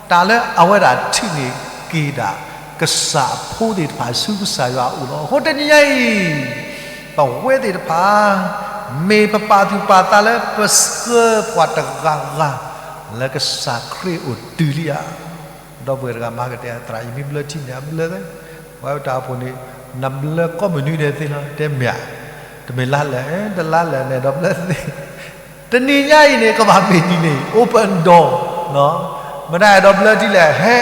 တၢ်လၢအဝဲဒၣ်ထုးန့ၢ်က့ၤဒၣ် ကစၢ်အဖိသ့ၣ်တဖၣ်ဆူကစၢ်ယွၤအအိၣ်လီၤ. အဃိတနံၤညါအံၤ ပဝဲသ့ၣ်တဖၣ် မ့ၢ်ပပာ်သူၣ်ပာ်သးလၢပဆှၢပှၤတဂၤဂၤ လၢကစၢ်ခရံာ်အိၣ်တုၤလံဧါ. ဒီပုၢ်ဝဲၢ်တဂၤမၤကတဲ သရၣ် ယမ့ၢ်ဘျၢထံန့ၣ် အဘျၢသ့, ပဝဲတၢ်အိၣ်ဖှိၣ်န့ၣ် နဘျၢကိးမုၢ်နွံဒဲးသ့လီၤ တဲမ့ၢ်ဧါ. တမ့ၢ်လါလဲၣ် တလါလဲၣ်န့ၣ်ဒီးဘျၢသ့ တနံၤညါအံၤန့ၣ် ကဘၣ်မ့ၢ်ဒ်န့ၣ် open door မတၤအဲၣ်ဒိးဘျၢထံလဲၣ် ဟဲ,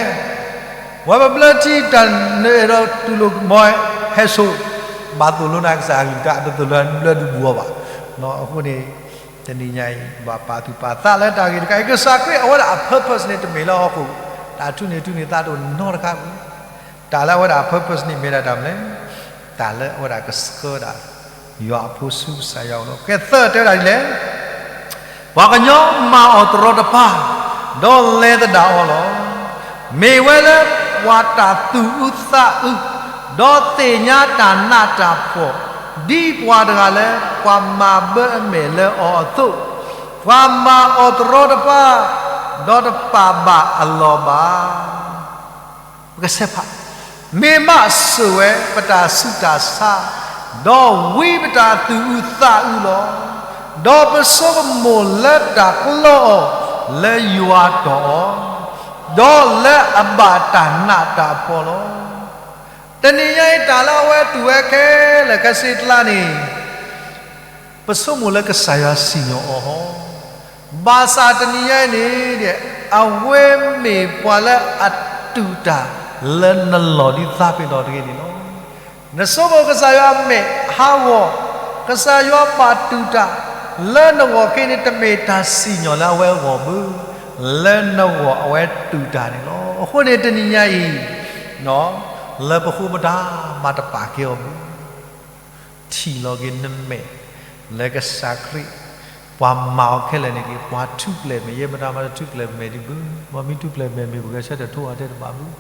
ဝဲပဘျၢထံတၢ်နအဲၣ်ဒိးတူၢ်လိာ်မီၤ ဟဲဆိ, ဘၣ်သိၣ်လိနၤကစၢ်အကလုၢ်ကထါ တသိၣ်လိဘျၢဒုးဘူးအီၤဘၣ်. အဃိန့ၣ် တနံၤညါအံၤ ဘၣ်ပာ်သူၣ်ပာ်သးလၢတၢ်ဂ့ၢ်တခါအံၤ ကစၢ်ခရံာ်အဝဲဒၣ်အ purpose န့ၣ် တမ့ၢ်လၢဟီၣ်ခိၣ် တၢ်ထုးန့ၢ်ထုးန့ၢ်သးတအိၣ်နီတခါဘၣ်. တၢ်လၢအဝဲဒၣ်အ purpose န့ၣ်မ့ၢ်ဒၣ်တၢ်မနုၤလဲၣ်, တၢ်လၢအဝဲဒၣ်ကဆှၢဒၣ် ယွၤအဖိဆူကစၢ်ယွၤအအိၣ်လီၤ. ကဲသၢတဲဝဲဒၣ်ဒ်လဲၣ်, ပှၤကညီမၤအီၤတရီတပါ, ဒီးလဲၤသဒၣ်အီၤလီၤ. မ့ၢ်ဝဲလၢပှၤတၢ်သူၣ်အုးသးအုး, ဒီးသ့ၣ်ညါတၢ်နးတၢ်ဖှီၣ်, ဒ်ပှၤတဂၤလၢပှၤမၤဘၢအမဲာ်လၢအီၤအသိး, ပှၤမၤအီၤတရီတပါ, ဒီးတပာ်ဘၣ်အလီၢ်ဘၣ်. ပကဆဲးဖး, မ့ၢ်မးစၢၤဝဲပတၢ်ဆူးတၢ်ဆါ, ဒီးဝံပတၢ်သူၣ်အုးသးအုးလီၤ. ဒီးပဆိကမိၣ်လၢတၢ်ကျီအီၤလၢယွၤတီၢ်အီၤ, ဒီးလၢအဘၣ်တၢ်နးတၢ်ဖှီၣ်လီၤ. တနံၤညါအံၤတၢ်လၢအဝဲတူၢ်ဝဲခဲလၢာ်ခဲဆ့ကျါန့ၣ် ပဆိကမိၣ်လၢကစၢ်ယွၤစံၣ်ညီၣ်အီၤဟီ, ဘၣ်ဆၣ်တနံၤညါအံၤန့ၣ် အဝဲမ့ၢ်ပှၤလၢအတူၢ်တၢ်လၢနလီၢ်ဒ်သးပ့ၤနီၣ်တဂ့ၤန့ၣ်လီၤ. နဆိကမိၣ်ကစၢ်ယွၤမဲာ်ဟးဂီၤ, ကစၢ်ယွၤဘၣ်တူၢ်တၢ်လၢနဂီၢ်ခဲအံၤန့ၣ် တမ့ၢ်တၢ်စံၣ်ညီၣ်လၢအဝဲအဂီၢ်ဘၣ်, လၢနဂီၢ်အဝဲတူၢ်တၢ်န့ၣ်လီၤ. အဃိန့ၣ်တနံၤညါအံၤ လၢပဃိမတၤမၤတပာ်ကဲအီၤဘၣ်. ထံၣ်လီၤက့ၤနမဲာ်လၢကစၢ်ခရံာ်, ပှၤမၤအီၤခဲလၢာ်န့ၣ်က့ၤ ပှၤထူၣ်ဖျဲးမဲာ်, ယဲမတၤမၤတထူၣ်ဖျဲးမဲာ်ဒံးဘၣ်, ပှၤမ့ၢ်ထူၣ်ဖျဲးမဲာ်မ့ၢ်ပဂဲၤဆၢထၢၣ်ထိအီၤတဲတဘၣ်ဘၣ်.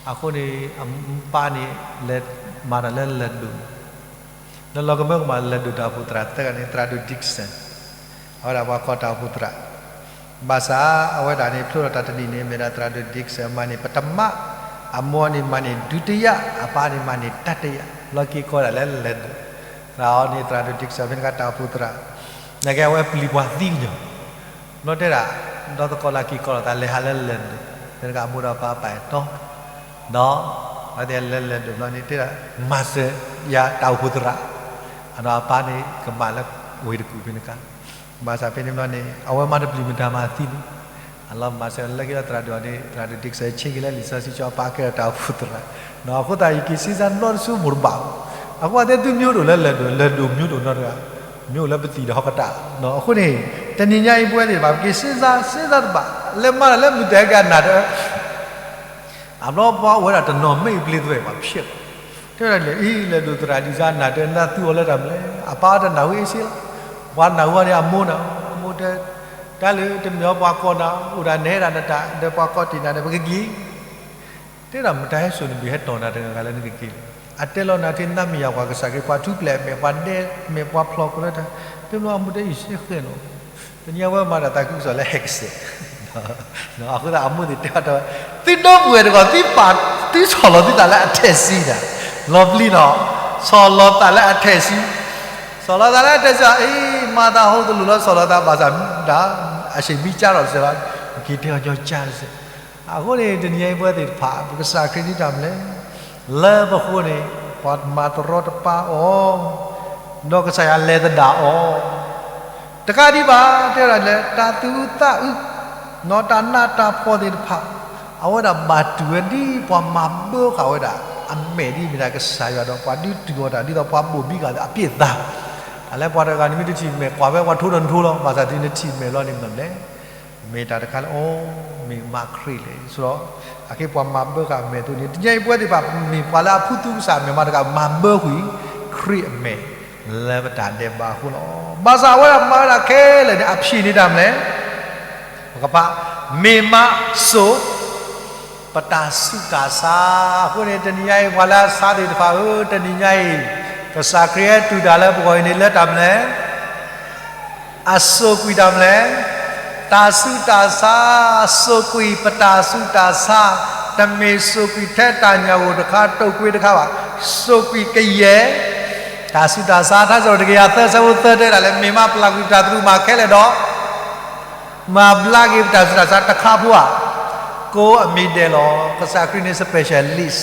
အဃိန့ၣ် အပၢ်န့ၣ် လဲၤမၤတၢ်လၢလၢၢ်ဒိၣ်, လၢလီၤကမၢကမၣ် လၢၢ်ဒိၣ်တၢ်အိၣ်ဖှိၣ်သရၣ်သၢဂၤန့ၣ် သရၣ်ဒိၣ် Dixon အဝဲဒၣ်ပှၤကီၢ်တၢ်အိၣ်ဖှိၣ်သရၣ်, ဘၣ်ဆၣ်အဝဲဒၣ်န့ၣ် ဖျိထီၣ်တၢ်တနံၤန့ၣ် မ့ၢ်ဒၣ်သရၣ်ဒိၣ် Dixon အမါန့ၣ် ပတမး အမိၢ်န့ၣ်မၤန့ၢ်ဒုတိယ, အပၢ်န့ၣ်မၤန့ၢ်တတိယ, လီၢ်ခံကီၢ်ဒၣ်လဲာ်လဲၤဒိး, သရၣ်အီၤန့ၣ် သရၣ်ဒိး Dixon ဖဲန့ၣ်အခါ တၢ်အိၣ်ဖှိၣ်သရၣ်, နာ်က့အဝဲပျံၤပှၤသံကညီၤ, ဘျီတဲဒၣ်, ဒီးသကိးလၢက့ၤကီးလိာ်သးလဲၤဟးလၢလဲၤဒိး, ဖဲန့ၣ်အခါအမိၢ်ဒီးပၢ်ပာ်အဲၣ်တီ, ဒီး, အဝဲသ့ၣ်လဲၤလဲၤဒိးဘျီန့ၣ် တဲဒၣ်, မၤစၢၤယၤတၢ်အိၣ်ဖှိၣ်သရၣ်, ဒီးအပၢ်န့ၣ်ကမၤလၢဝ့ၢ်တကူၣ်ဖဲန့ၣ်အခါ ဘၣ်ဆၣ်ဖဲန့ၣ်ဘျီန့ၣ် အဝဲမၤတပျံၤမတၤမၤသံန့ၣ်, အလီၤမၤစၢၤလၢခံလၢသရၣ်ဒိးန့ၣ် သရၣ်ဒိး Dixon ဆ့က့ၤလၢလံာ်စီဆှံကၠီပာ်ကဲဒီးတၢ်အိၣ်ဖှိၣ်သရၣ်, အဃိသတးယက့ၤစ့စါနီတဆူမိၢ်တဘၣ်, အဃိသတးသုမ့ၢ်အိၣ်တအိၣ်လၢလဲၤဒိး လဲၤဒိးမ့ၢ်အိၣ်တအိၣ်နီတဂၤ, မ့ၢ်အိၣ်လၢပသံၣ်ဒီးဟီၣ်ကတၢၢ်လီၤ. အဃိန့ၣ်, တနံၤညါအံၤပဝဲသ့ၣ်တဖၣ် ပက့ၤစ့စါ စ့စါတဘၣ်, လဲၤမၤတၢ်လၢမုၢ်တဟဲက့ၤအနၢ်တအၢ အဘျီပှၤအိၣ်ဝဲဒၣ်တနီၤမ့ၢ်အံၤပျ့ၤသွဲၣ်ပှၤဖျဲးလီၤ, တဲဝဲဒၣ်လဲၣ် အံၤလဲၤဒိးသရၣ်ဒံးစါနၢ်တအၢ နသုအီၤလၢတၢ်မနုၤလဲၣ်, အပၢ်တနၢ်ဟူအ့ၣ်စ့လီၤ, ပှၤနၢ်ဟူအီၤန့ၣ်အမိၢ်နၤ, အမိၢ်တဲ, တၢ်လၢတမ့ၢ်အီၤပှၤကိးနၤ အိၣ်ဒၣ်နဟဲဒၣ်နတၢ် ဒီးပှၤကိးတ့ၢ်နၤဒီးပကက့ၤ တဲဒၣ်မတၤဟဲစိာ်နဘ့ၣ်ဟဲတီၢ်နၤတဂၤဂၤလၢနကက့ၤလဲၣ်, အတဲလီၤနၤထဲနမ့ၢ်ယၤပှၤကစၢ်ခရံာ် ပှၤထူပျဲၢ်အမဲာ် ပှၤဒဲမဲာ် ပှၤဖျိးကိာ်လၢတၢ်, ဖဲမ့ၢ်အမိၢ်တဲအံၤစ့ဃဲၣ်နီၤ, တနံၤအဝဲမၤတၢ်သးခုကစီၣ်လၢဟဲကစဲး အဃိသတးအမိၢ်သ့ၣ်တဲအီၤတဲဝဲ, သုဒီပုၢ်ဝဲၢ်တဂၤ သုပာ်, သုဆီၣ်လီၤသုသးလၢအထဲးဆံဒၣ်, လီၤပျံၤနီၤ, ဆီၣ်လီၤသးလၢအထဲးဆံ, ဆီၣ်လီၤသးလၢအထဲးဆံ, အံၤ မၤသးဟိသလူးလီၤ ဆီၣ်လီၤသးဘၣ်ဆၣ်, ဒၣ်, အဆ့ၣ်မံကၢထီၣ်တစဲးလီၤ, က့ၤတဲအီၤညီကၢတစဲး, အဃိန့ၣ် တနံၤညါအံၤပဝဲသ့ၣ်တဖၣ် ပကစၢ်ခရံာ်န့ၣ်တၢ်မနုၤလဲၣ်, လၢပဃိန့ၣ်, ပှၤမၤတရီတပါအီၤ, ဒီးကစၢ်ယွၤလဲၤသဒၣ်အီၤ တကးဒံးဘၣ် တဲဝဲဒၣ်လၢ တၢ်သူၣ်အုးသးအုး, နီၢ်တၢ်နးတၢ်ဖှီၣ်သ့ၣ်တဖၣ်, အဝဲဒၣ်ဘၣ်တုၤဝဲဒ်ပှၤမၤဘၢဃာ်ဝဲဒၣ် အမဲာ်ဒ်မ့ၢ်ဒၣ်ကစၢ်ယွၤဒီး ပှၤဒုးတုၤအီၤတၢ် ဒ်သိးပှၤဘိၣ်ဘံဃာ်အပျ့ၢ်သး, တၢ်လၢပှၤတဂၤန့ၣ်မ့ၢ်တထံၣ်မဲာ်ကွၢ်ဝဲ ပှၤထိဒီးနထိလီၤ, ဘၣ်ဆၣ်တုၤနထံၣ်မဲာ်လီၤန့ၣ်မနုၤလဲၣ် မ့ၢ်တၢ်တခါလၢ အိ မ့ၢ်မးခရံာ်လဲၣ် ဆိဒီး, အက့ပှၤမၤဘၢဃာ်အမဲာ်အသိးန့ၣ် တနံၤညါအံၤပဝဲသ့ၣ်တဖၣ် မ့ၢ်ပှၤလၢအဖုသူကစၢ်အမဲာ်မးတဂၤ မၤဘၢကွံာ် ခရံာ်အမဲာ် လၢပတၢ်ဒဲးဘးအဃိလီၤ. ဘၣ်ဆၣ်အဝဲဒၣ်မၤဝဲဒၣ်ခဲလၢာ်န့ၣ် အဖံးန့ၣ်တၢ်မနုၤလဲၣ်, ပကဖး, မ့ၢ်မးစိာ် ပတၢ်ဆူးတၢ်ဆါ, အဃိန့ၣ် တနံၤညါအံၤ ပှၤလၢအဆါသ့ၣ်တဖၣ်ဧၢ, တနံၤညါအံၤ ကစၢ်ခရံာ်ဟဲတုၤတၢ်လၢပဂီၢ်အံၤန့ၣ် လၢတၢ်မနုၤလဲၣ် အစိာ်ကွံာ်တၢ်မနုၤလဲၣ်, တၢ်ဆူးတၢ်ဆါ, စိာ်ကွံာ်ပတၢ်ဆူးတၢ်ဆါ, တမ့ၢ်စိာ်ကွံာ်ထဲတၢ်ညၣ်ဂိၢ်တခါ တိာ်ကွံာ်တခါဘၣ်, စိာ်ကွံာ်ကယဲၢ်, တၢ်ဆူးတၢ်ဆါ ထါစံးထီၣ်ပတြၢၤ တကယၤသၢ ဆၢဖိသၢတဲဒၣ်လဲာ် မ့ၢ်မးပျၢ်ကွံာ်ပတၢ်သရူးမးခဲလၢာ်ဒီး မၤဘျါက့ၤပတၢ်ဆူးတၢ်ဆါတခါဖိဧါ, ကိးအမံၤဒဲးလီၤ. ကစၢ်ခရံာ်န့ၣ် specialist,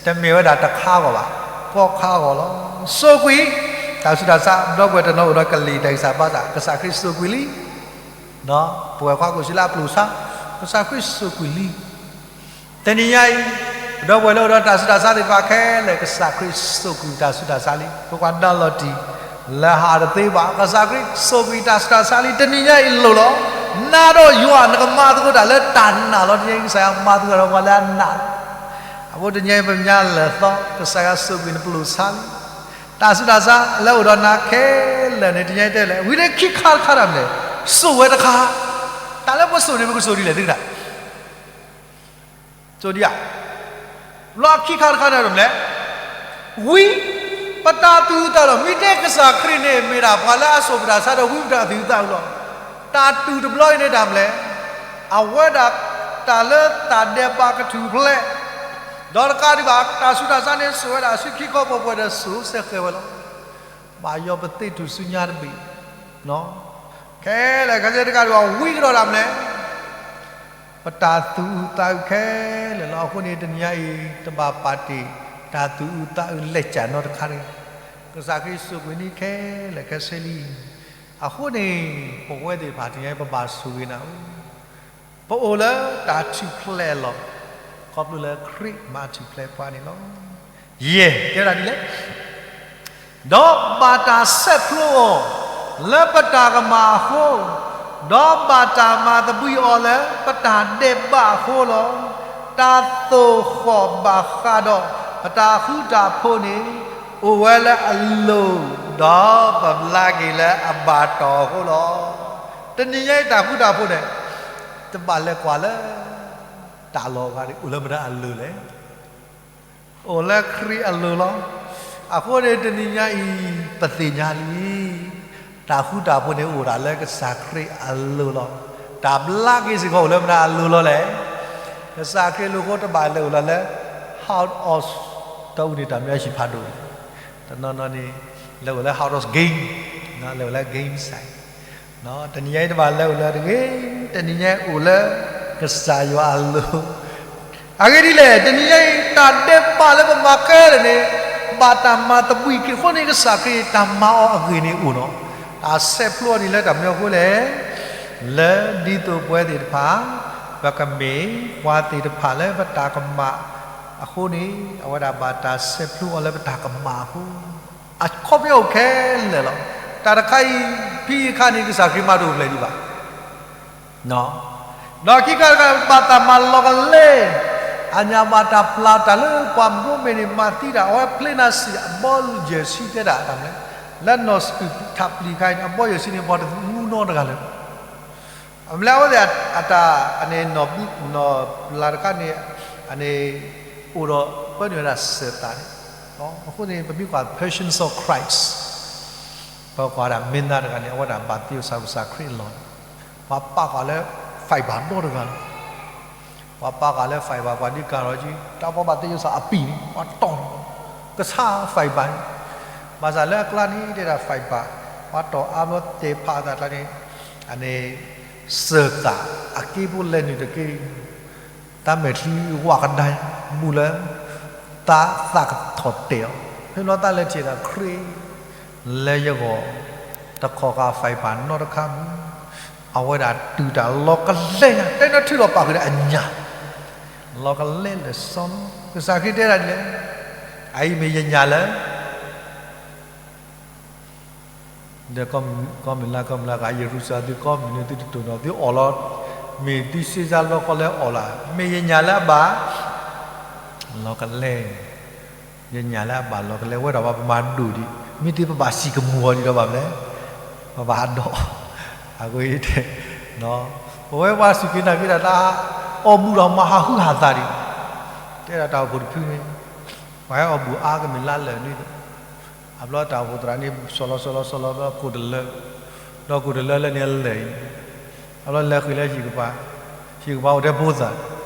တမ့ၢ်ဝဲဒၣ်တခါဂီၢ်ဘၣ်, ကိးခါဂီၢ်လီၤ. စိာ်ကွံာ် တၢ်ဆူးတၢ်ဆါ, ဒီပုၢ်ဝဲၢ်တနီၤအိၣ်ဒီးကလံၤတၢ်ဂံၢ်စၢ်ဘါစၢ် ကစၢ်ခရံာ်စိာ်ကွံာ်လံ, ပဝဲခွါကိးဆံလၢအပျိာ်ဆါ, ကစၢ်ခရံာ်စိာ်ကွံာ်လံ တနံၤညါအံၤ, ပဒီပုၢ်ဝဲၢ်လၢအိၣ်ဒီးတၢ်ဆူးတၢ်ဆါသ့ၣ်တဖၣ်ခဲလၢာ် ကစၢ်ခရံာ်စိာ်ကွံာ်တၢ်ဆူးတၢ်ဆါလံ. ပကွၢ်ဒၣ်လီၤတံၢ် လၢဟးတသ့ဘၣ် ကစၢ်ခရံာ်စိာ်ကွံာ်တၢ်ဆူးတၢ်ဆါလံ. တနံၤညါအံၤလိၣ်လီၤ. နၤဒီးယွၤ နကမၤသကိးတၢ်လၢတၢ်နာ်လီၤ. တနံၤညါအံၤ ကစၢ်ယွၤမၤသကိးဒီးပှၤလၢအနာ်လီၤ. အဃိတနံၤညါအံၤ ပမဲာ်ညါလၢာ်သီ ကစၢ်ယွၤစိာ်ကွံာ်နပျိာ်ဆါလံ. တၢ်ဆူးတၢ်ဆါလၢအိၣ်ဒီးနၤခဲလၢာ်န့ၣ် တနံၤညါအံၤတဲလဲၣ် ဝံၤန့ၣ်ခံခါတခါတၢ်မနုၤလဲၣ်, စိာ်ဝဲတခါ, တၢ်လၢပစိာ်န့ၣ် ပကစိာ်ဒ်လဲၣ်သုတၢ် စိာ်ဒံးဧါ. လီၤခံခါတခါန့ၣ်မနုၤလဲၣ်, ဝံ ပတၢ်သူၣ်အုးသးအုးလီၤ. မ့ၢ်တဲကစၢ်ခရံာ်န့ၣ် မ့ၢ်ဒၣ်ပှၤလၢအစိာ်ပတၢ်ဆါဒီး ဝံပတၢ်သူၣ်အုးသးအုးလီၤ. တၢ်တူၢ်တဘျီအံၤန့ၣ်တၢ်မနုၤလဲၣ်, အဝဲဒၣ်တၢ်လၢတၢ်ဒဲးဘးကထူၣ်ဖျဲး, ဒီးတကးဒံးဘၣ် တၢ်ဆူးတၢ်ဆါန့ၣ် စိာ်ဝဲဒၣ်ဆူခံခီပှဲၤပှဲၤဒီး စိာ်စဲဃဲၤဝဲလီၤ. ဘၣ်ယီၤပသ့ၣ်ထူၣ်စုညါတဘ့ၣ်, ခဲလၢာ်ခဲဆ့တကးဒံးဘၣ် ဝံကဒီးတၢ်မနုၤလဲၣ် ပတၢ်သူၣ်အုးသးအုးခဲလၢာ်လီၤ. အဃိန့ၣ် တနံၤညါအံၤ တဘၣ်ပာ်တ့ၢ် တၢ်သူၣ်အုးသးအုးလဲၤကၢ်နီတခါတဂ့ၤ. ကစၢ်ခရံာ်စိာ်ကွံာ်န့ၢ်ခဲလၢာ်ခဲဆ့လံ. အဃိန့ၣ် ပဝဲသ့ၣ်တဖၣ် တနံၤညါအံၤ ပဘၣ်ဆိၣ်ဂ့ၤနၤဧၢ, ပအိၣ်လၢတၢ်ထူၣ်ဖျဲးအလီၢ်, ခီဖျိလၢခရံာ်မၤထူၣ်ဖျဲးပှၤန့ၣ်လီၤ. ယဲၢ် တဲဝဲဒၣ်ဒ်လဲၣ် ဒီးဘၣ်တၢ်ဆဲးဖျိအီၤလၢပတၢ်ကမၣ်အဃိ, ဒီးဘၣ်တၢ်မၤသဘှံးအီၤလၢပတၢ်ဒဲးဘးအဃိလီၤ. တၢ်သိၣ်ဃီၣ်ဘၣ်ဃးဒီးပတၢ်ဃူတၢ်ဖိးန့ၣ် အိၣ်ဝဲလၢအလိၤ, ဒီးပဘျါက့ၤလၢအဘၣ်တီၢ်အဃိလီၤ. တနံၤညါအံၤတၢ်ဃူတၢ်ဖိးန့ၣ် တဘၣ်လဲၤကွၢ်လၢ တၢ်လီၢ်အဂၤန့ၣ် အိၣ်လၢမတၤအလိၤလဲၣ်. အိၣ်လၢခရံာ်အလိၤလီၤ. အဃိန့ၣ် တနံၤညါအံၤ ပသ့ၣ်ညါလံ, တၢ်ဃူတၢ်ဖိးန့ၣ် အိၣ်ဒၣ်လၢကစၢ်ခရံာ်အလိၤလီၤ. တၢ်ဘျါက့ၤစ့ၢ်ကီး အိၣ်လၢမတၤအလိၤလီၤလဲၣ်. ကစၢ်ခရံာ်လူၤဃိတဘၣ်လဲၤအိၣ်လီၤလၢ house of တၢ်အူန့ၣ် တၢ်မၢအဟံၣ်ဖးဒိၣ်, တနီၤနီၤန့ၣ် လဲၤအိၣ်လၢ house of game, လဲၤအိၣ်လၢ game site, တနံၤညါအံၤတဘၣ်လဲၤအိၣ်လၢတဂ့ၤ, တနံၤညါအံၤအိၣ်လၢ ကစၢ်ယွၤအလိၤ အဂ့ၢ်ဒ်လဲၣ်, တနံၤညါအံၤ တၢ်ဒဲးဘးလၢပမၤခဲလၢာ်န့ၣ် ဘၣ်တၢ်မၤသဘှံးက့ၤအဃိန့ၣ် ကစၢ်ခရံာ်တၢ်မၤအီၤအဂ့ၢ်န့ၣ်အိၣ်လီၤ. တၢ်ဆဲးဖျိအီၤန့ၣ်လၢတၢ်မနုၤအဃိလဲၣ်, လၢဒ်သိးပဝဲသ့ၣ်တဖၣ် ပကမ့ၢ်ပှၤသ့ၣ်တဖၣ်လၢပတၢ်ကမၣ်အဃိန့ၣ် အဝဲဒၣ်ဘၣ်တၢ်ဆဲးဖျိအီၤလၢပတၢ်ကမၣ်အဃိ အခီပညီအိၣ်ခဲလၢာ်လီၤ. တၢ်တခါအံၤ ဖဲအခါန့ၣ် ကစၢ်ခရံာ်မၤတအိၣ်ဖျဲၣ်ဒံးဘၣ် ဒီးခံခါတခါ ဘၣ်တၢ်မၤလီၤကလဲ အညၣ်ဘၣ်တၢ်ပျၢ်တၢ်လၢပှၤဘျိမ့ၢ်န့ၣ် မၤသံတၢ် အဝဲဖျ့နၤစံၣ် အဘီယဲၢ်ဆံတဲဒၣ်တၢ်မနုၤလဲၣ်, လၢနီၢ်စကုၤထးပျံၤခါအံၤန့ၣ် အဘီယဲၢ်ဆံန့ၣ် ပှၤတမူနီတဂၤလၢၤ အမနုၤလဲၣ် အဝဲသ့ၣ်အတၢ်န့ၣ် နီၢ်ပျၢ်တခါန့ၣ် အန့ၣ် အိၣ်ဒီးပၢနုာ်ဝဲဒၣ်စၢၤသးန့ၣ်, အဃိန့ၣ် ပမ့ၢ်ကွၢ် Passion of Christ ပကွၢ်ဒၣ်မင်းသားတဂၤန့ၣ် အဝဲဒၣ်ဘၣ်သ့ၣ်သ့ၣ်ကစၢ်ခရံာ်အလီၢ်န့ၣ် ပှၤပာ်ဃာ်လၢ fiber ဒီတဂၤလီၤ. ပှၤပာ်ဃာ်လၢ fiber ပှၤဒ်ကၤထီၣ်ကံ တၢ်ပှၤဘၣ်သ့ၣ်သ့ၣ်အပံၤန့ၣ် ပှၤတီၢ်လီၤ ကဆါ fiber န့ၣ်, ဘၣ်ဆၣ်လၢအကျါန့ၣ် တဲဒၣ် fiber ပှၤတီၢ်အါဘျီတဲဖးအသးကျါန့ၣ် အန့ၣ် စၢၤသး အက့ဖိလဲၤနုာ်တက့ၢ် တၢ်မဲာ်ချံဝးကဒါ မူလၢ တၢ်သးကထီၣ်တဲာ်အီၤ, ဖဲဘျီတၢ်လဲၤထံၣ်ဒီးခရံာ် လၢယဂီၢ် တခီၣ်ဃာ် fiber နီတခါမူ, အဝဲဒၣ်တုၤတၢ်လီၤကလဲညါ တဲနၢ်ထံၣ်လီၤပာ်ဃုာ်ဒီးအညၣ် လီၤကလဲလၢာ်စီလီၤ. ကစၢ်ခရံာ်တဲဒၣ်ဒ်လဲၣ်, အအံၤမ့ၢ်ယညၣ်လၢ ဒီးကီၢ်မုၢ်လၢ် ကီၢ်မုၢ်လၢ်ဂၤ ယရူၤၡလ့ၣ် သုကီၢ်မုၢ်န့ၣ် သုတတိၢ်နီၣ် သုအီၣ်လီၤ, မ့ၢ်သုစ့စါလီခီလၢအီၣ်လၢ်, မ့ၢ်ယညၣ်လၢအဘၣ် လီၤကလဲ, ယညၣ်လၢအဘၣ်လီၤကလဲ ဝဲဒၣ်ပှၤပမၤဒိၣ်ဒံး, မ့ၢ်သ့ပဘၣ်စံၣ်ကမူၤအီၤဒံးဒီးဘၣ်မလဲၣ်, ပဘၣ်ဒီး, အဃိ ပဝဲပှၤစူၢ်က့ၤနာ်က့ၤတၢ် တၢ်အီၣ်ဘူၣ်ဒီးမၤဟးဟုဟးသးဒံး, တဲဒၣ်တၢ်အိၣ်ဖှိၣ်တဖုန့ၣ်, ပှၤဟဲအီၣ်ဘူၣ်အါကမ့ၢ်လါလၢာ်န့ၣ်, အဘျီတၢ်အိၣ်ဖှိၣ်သရၣ်န့ၣ် ဆီၣ်လီၤဆီၣ်လီၤဆီၣ်လီၤဘျီ ကိၣ်တလၢ, ဒီးကိၣ်တလၢလၢန့ၣ်အလၢာ်အံၤ, အဘျီလဲၤဃ့ၢ်လၢဟံၣ်ကပၤ, ဟံၣ်ကပၤအိၣ်ထဲဖိသၣ်, အဘျီတဲ ဟ့ၣ်ဖးဒံၣ် နကိၣ်ဒိၣ်နီတဂၤ, ကိၣ်ဒ်လၢာ်အံၤနီၤ အိၣ်တ့ၢ်မိၤကၠိလ့ၣ်တခါ, ဒီးလၢ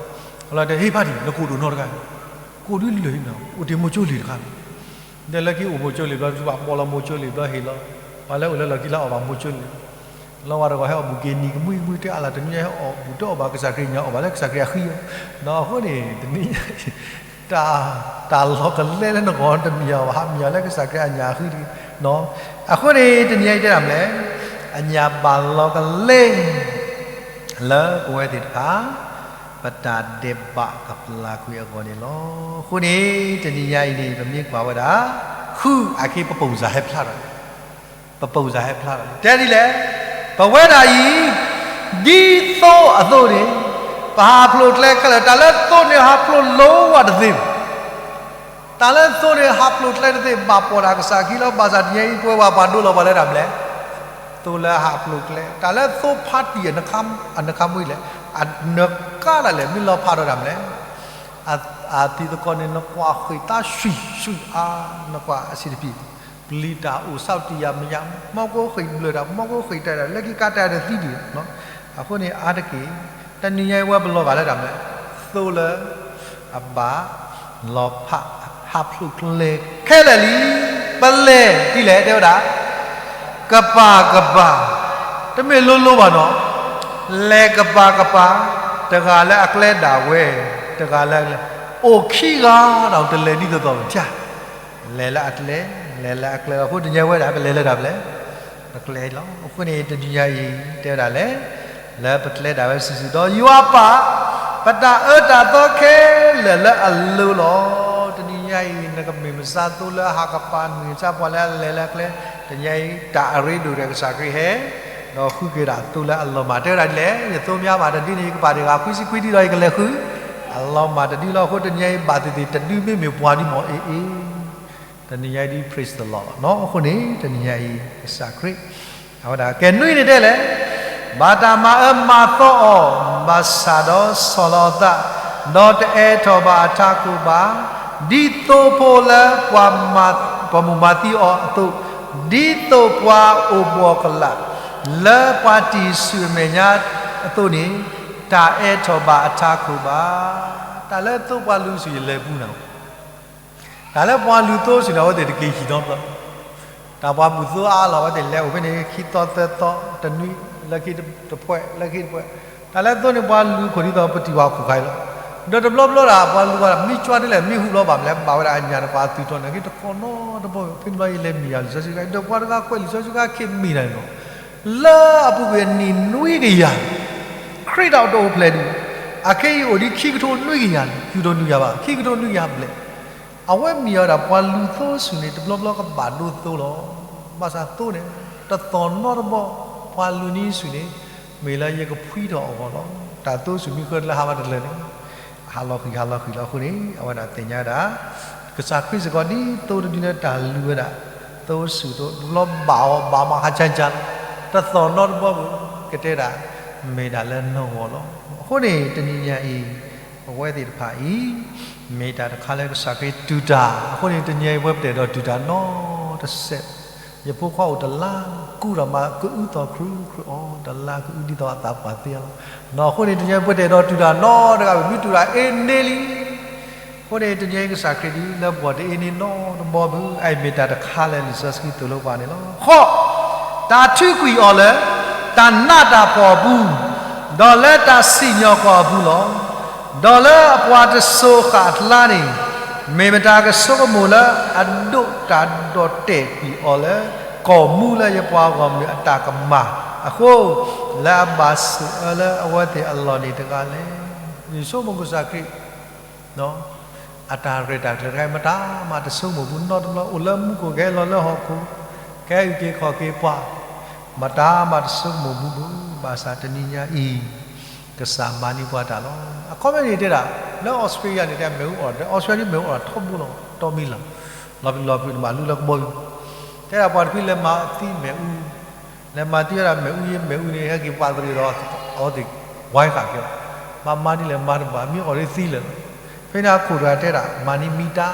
ခံအိၣ်မိၤကၠိလ့ၣ်ဘျီ သုဘၣ်ပိာ်လီၤမိၤကၠိလ့ၣ်ဘျီဟ့ၣ်လီၤ, ပှၤလၢအိၣ်လၢလီၢ်ခံလၢအီၣ်ဘၣ်မိၤကၠိလ့ၣ်, လီၤဝဲတဂီၤဟဲအီၣ်ဘူၣ်က့ၤနံၤကမှံကမှံ တဲအါလၢတနံၤညါဟဲအီၣ်ဘူၣ်တအီၣ်ဘၣ်ကစၢ်ခရံာ်ညါအီၣ်ဘၣ်လၢကစၢ်ခရံာ်အဃံ, ဒီးအဃိန့ၣ် တနံၤညါ တၢ် တၢ်လီၤကလဲလၢနဂီၢ်တမ့ၢ်အီၤဘၣ် ဟးမ့ၢ်အီၤလၢကစၢ်ခရံာ်အညၣ်အဃံတဂ့ၤ, အဃိန့ၣ် တနံၤညါအံၤတဲဒၣ်မလဲၣ်, အညၣ်ဘၣ်လီၤကလဲ လၢပဝဲသ့ၣ်တဖၣ် ပတၢ်ဒဲးဘးကပျၢ်ကွံာ်အဂီၢ်န့ၣ်လီၤ. အဃိန့ၣ် တနံၤညါအံၤန့ၣ် ပမ့ၢ်ကွၢ်ဝဲဒၣ် ဃုအခံ ပပိၢ်စၢ်ဟဲဖျါထီၣ်, ပပိၢ်စၢ်ဟဲဖျါထီၣ် တဲဒ်လဲၣ်, ပဝဲဒၣ်အံၤ ဒ်သိအသိးန့ၣ် ပဟးဖျိးကျဲခဲလၢာ်, တၢ်လၢသိန့ၣ်ဟးဖျိးလိဝဲတသ့ဘၣ် တၢ်လၢသိန့ၣ် ဟးဖျိးကျဲတသ့ဘၣ် ပိာ်တၢ်ကစၢ်ခံလီၤ. ဘၣ်ဆၣ်တနံၤညါအံၤ ပဝဲပှၤပှၤဒိလီၤပှၤလၢတၢ်မနုၤလဲၣ်, သိလၢဟးဖျိးကျဲ, တၢ်လၢသိဖးတံၢ်အနခါမူလဲၣ်, အနကါဒၣ်လဲၣ် မ့ၢ်လီၤဖးဒီးတၢ်မနုၤလဲၣ်, အသံသကိးန့ၣ် နကွၢ်ဃ့ၢ်သးဆှံဆှံအါ, နကွၢ်အဆံးတပျံၤ, ပျံၤတၢ်အိၣ်ဆၣ်တံၢ်ယၤမယၤ, မီၢ်ကိးဃ့ၢ်ဘျၢၣ်တၢ်, မီၢ်ကိးဃ့ၢ်တၢ်ဒၣ် လၢခံကါတၢ်တသံဒံး, အဃိန့ၣ် အါတက့ၢ် တနံၤညါအံၤဝဲပလီၤဂာ်လၢတၢ်မနုၤလဲၣ်, သိလၢ အဘၣ် လီၤဖး ဟးဖျိးကျဲခဲလၢာ်လံ, ပလဲၤဒ်လဲၣ် တဲဝဲဒၣ်, ကပၤကပၤ, တမ့ၢ်လိၤလိၤဘၣ်နီၤ, လဲၤကပၤကပၤ, တဂၤလၢအကျဲဒၣ်ဝဲ, တဂၤလၢအကျဲ, အိၣ်ခံဂၤဒီးတလဲၤဒ်သိးသိးဘၣ်, လဲၤလၢအကျဲ, လဲၤလၢအကျဲလီၤ. အဃိတနံၤညါဝဲဒၣ် ပလဲၤလၢတၢ်မနုၤလဲၣ်, တကျဲလီၤ. အဃိန့ၣ် တနံၤညါအံၤ တဲဝဲဒၣ်လဲၣ်, လၢပကျဲဒၣ်ဝဲစုာ်စုာ်ဒီးယွၤပၢ်, ပတၢ်အၢတၢ်သီခဲလၢာ်လၢအလိၤလီၤ. တနံၤညါအံၤ နကမ့ၢ်မုၢ်ဆါသိလၢအဟးကပၤ မုၢ်ဆါပှၤလၢအလဲၤလၢအကျဲ, တနံၤညါအံၤ တၢ်အရ့ဒိၣ်ဒီးကစၢ်ခရံာ်ဟဲ, ဒီးဃုက့ၤဒၣ်သိလၢအလီၤမၢ်. တဲဝဲဒၣ်ဒ်လဲၣ်, ယသိမ့ၢ်အါဘၣ်တဒုန့ၣ် ယကပၤတဂၤခွံဆံခွံဒုဒီးယကလဲၤဃု, အလီၤမၢ်တဒုလီၤ. အဃိတနံၤညါအံၤ ဘၣ်သ့ၣ်သ့ၣ်တဒုမ့မ့ၢ်ပှၤဒုမ့ၢ်အ့ၣ်အ့ၣ် တနံၤညါအံၤဒ် praise the Lord လီၤနီၤ. အဃိန့ၣ် တနံၤညါအံၤ ကစၢ်ခရံာ် အဝဲဒၣ်ကဲနွံန့ၣ်တဲလဲၣ်, ဘၣ်တၢ်မၤအၢမၤသီအီၤ, ဘၣ်ဆၣ်ဒီးဆီၣ်လီၤအသး, ဒီးတအဲၣ်ထီၣ်ဘၣ်အထးခိၣ်ဘၣ်, ဒ်သိဖိလၢ ပှၤမိၣ်မၤသံအီၤအသိး, ဒ်သိးပှၤအိၣ်ဘှီၣ်ကလာ် လၢပှၤတံၢ်ဆူၣ်အမဲာ်ညါအသိးန့ၣ် တၢ်အဲးထီၣ်ဘၣ်အထးခိၣ်ဘၣ်. တၢ်လၢသိပှၤလူၤဆူၣ်ယလဲၤပူၤနၤ, တၢ်လၢပှၤလူၤသိဆူၣ်န့ၣ် အဝဲသ့ၣ်တက့ၤဟံၣ်နီတဘျီ, တၢ်ပှၤဘူၣ်သိအါလီၤ အဝဲသ့ၣ်လဲၤအိၣ်ဖဲန့ၣ် ခံသီသၢသီ တနွံ လၢခံတဖှဲး လၢခံတဖှဲး, တၢ်လၢသိန့ၣ်ပှၤလူၤခိၣ်ဒ်သိးပတံၢ်ဝၤခိၣ်ခါအံၤလီၤ. ဒီးတဘျီဘျီဒၣ် ပှၤလူၤဝဲဒၣ် မ့ၢ်ကွၢ်ဒ်လဲၣ် မ့ၢ်ဟူဘျီဘၣ်မလဲၣ် ဘၣ်ဝဲဒၣ်အညၣ်တပၤသုးထီၣ်န့ၣ် က့ၤတကိးနီတဘျီ ဖဲန့ၣ်ဘျီယလဲၤမံၤယၤလံာ်စီဆှံတခါ ဒီးပှၤတဂၤကွဲးလံာ်စီဆှံတခါ ခဲမံၤနၤန့ၣ်လီၤ. လၢအပူၤကွံာ်အနံၣ်နွံကယၤ ခရံာ်တၢ်အိၣ်ဖျဲၣ်ဒံး, အခဲအံၤအိၣ်ဒံးခံကထိနွံကယၤန့ၣ် ခံကထိနွံကယၤဘၣ် ခံကထိနွံကယၤဘျဲၣ်, အဝဲမံၤအီၤဒၣ် ပှၤလူၤသိဆူၣ်န့ၣ် တဘျီဘျီကဘၣ်ဒိသိလီၤ. ဘၣ်ဆၣ်သိန့ၣ် တသီၣ်နီတဘျီ ပှၤလူၤန့ၢ်ဆူၣ်န့ၣ် မ့ၢ်လၢယကဖှံထီၣ်အဂီၢ်လီၤ. တၢ်သိဆူၣ်မ့ၢ်ဃၢတလၢဟးဘၣ်တလၢန့ၣ် ဟးလီၤဃံၤဟးလီၤဃံၤလီၤအဃိန့ၣ် အဝဲဒၣ်သ့ၣ်ညါဝဲဒၣ် ကစၢ်ခရံာ်စ့ၢ်ကီးဒ်သိးတဒုလၢတၢ်လူၤဝဲဒၣ် သိဆူၣ်သိး တဘျီဘၣ်အီၤဘၣ်မၤဟးဆါဆါလီၤ. တသီၣ်နီတဘျီပူၤ ကတဲဒၣ် မ့ၢ်ဒၣ်လၢနဂီၢ်လီၤ. အဃိန့ၣ် တနံၤညါအံၤ ပဝဲသ့ၣ်တဖၣ်အံၤ မ့ၢ်တၢ်တခါလၢကစၢ်ခရံာ်တူၢ်တၢ်, အဃိန့ၣ် တနံၤအံၤပဝဲပတအဲၣ်ဒိးတူၢ်တၢ်နီတစဲး, ယဖိခွါအိၣ်တလါကူၣ်ဒီးမၤကအုသီၣ်ခရူခရူအီၤ, တလါကအုဒ်သိးအသးပှၢ်သ့လီၤ. နီၢ်အဃိန့ၣ် တနံၤအံၤပဝဲတအဲၣ်ဒိးတူၢ်တၢ်နီတဂၤဘၣ် မ့ၢ်တူၢ်တၢ်အ့န့လံ အဃိန့ၣ် တနံၤအံၤကစၢ်ခရံာ်ဒ်လၢပှၤတအ့န့နီတဘျီဘၣ်, အအံၤမ့ၢ်တၢ်တခါလၢလံာ်စီဆှံသိၣ်လိပှၤန့ၣ်လီၤ. ဃိး, တၢ်ထုးကွံာ်အီၤလၢ တၢ်နးတၢ်ဖှီၣ်အပူၤ, ဒီးလၢတၢ်စံၣ်ညီၣ်ကွီၢ်အပူၤလီၤ. ဒီးလၢအပှၤတစိၤဃာ်အကျါန့ၣ် မ့ၢ်မတၤကဆိကမိၣ်လၢအဒိးတၢ်ဒီၣ်တဲာ်ကွံာ်အီၤလၢ ကီၢ်မူလၢယပှၤဂီၢ်မုၢ်အတၢ်ကမၣ်အဃိ, လၢအဘၣ်ဆိၣ်အၢလၢအဝဲသ့ၣ်အလီၢ်န့ၣ်တဂၤလဲၣ်. ယဆိကမိၣ်ကစၢ်ခရံာ် အတၢ်ရဲၣ်တၢ်ကျဲၤတခါအံၤ မတၤမးတဆိကမိၣ်ဘူးနီတဘျီ, အိၣ်လၢမူခိၣ်ကဟဲလီၤလၢဟီၣ်ခိၣ်, ကဟဲအုၣ်က့ၤခီၣ်က့ၤပှၤ, မတၤမးတဆိကမိၣ်ဘူးဘၣ်, ဘၣ်ဆၣ်တနံၤညါအံၤ ကစၢ်မၤန့ၢ်ပှၤတၢ်လီၤ. အခီပညီန့ၣ်တဲဒၣ် လၢအီစထြ့လယါန့ၣ် တဲမ့ၣ်အူအိၣ်ဒီး အီစထြ့လယါမ့ၣ်အူအိၣ်ထီဘိလီၤ, တီမံၤလီၤ, လီၤပျံၤလီၤဖုးတဘၣ်လူလၢကဘီယူၤ, တဲဒၣ်ပှၤတဖုလဲၤမၤသံမ့ၣ်အူ လဲၤမၤသံဝဲဒၣ်မ့ၣ်အူယ့ မ့ၣ်အူန့ၣ် ဟဲက့ၤပာ်သရံးဒီး အဝဲသ့ၣ်ဝါဃာ်က့ၤလီၤ. ဘၣ်မၤဒ်လဲၣ်မၤတဘၣ် မ့ၢ်အီၣ်ဒ်သံလၢာ်လီၤ. ဖဲန့ၣ်အခိၣ်တဂၤတဲဒၣ် မၤန့ၢ်မံတၢ်,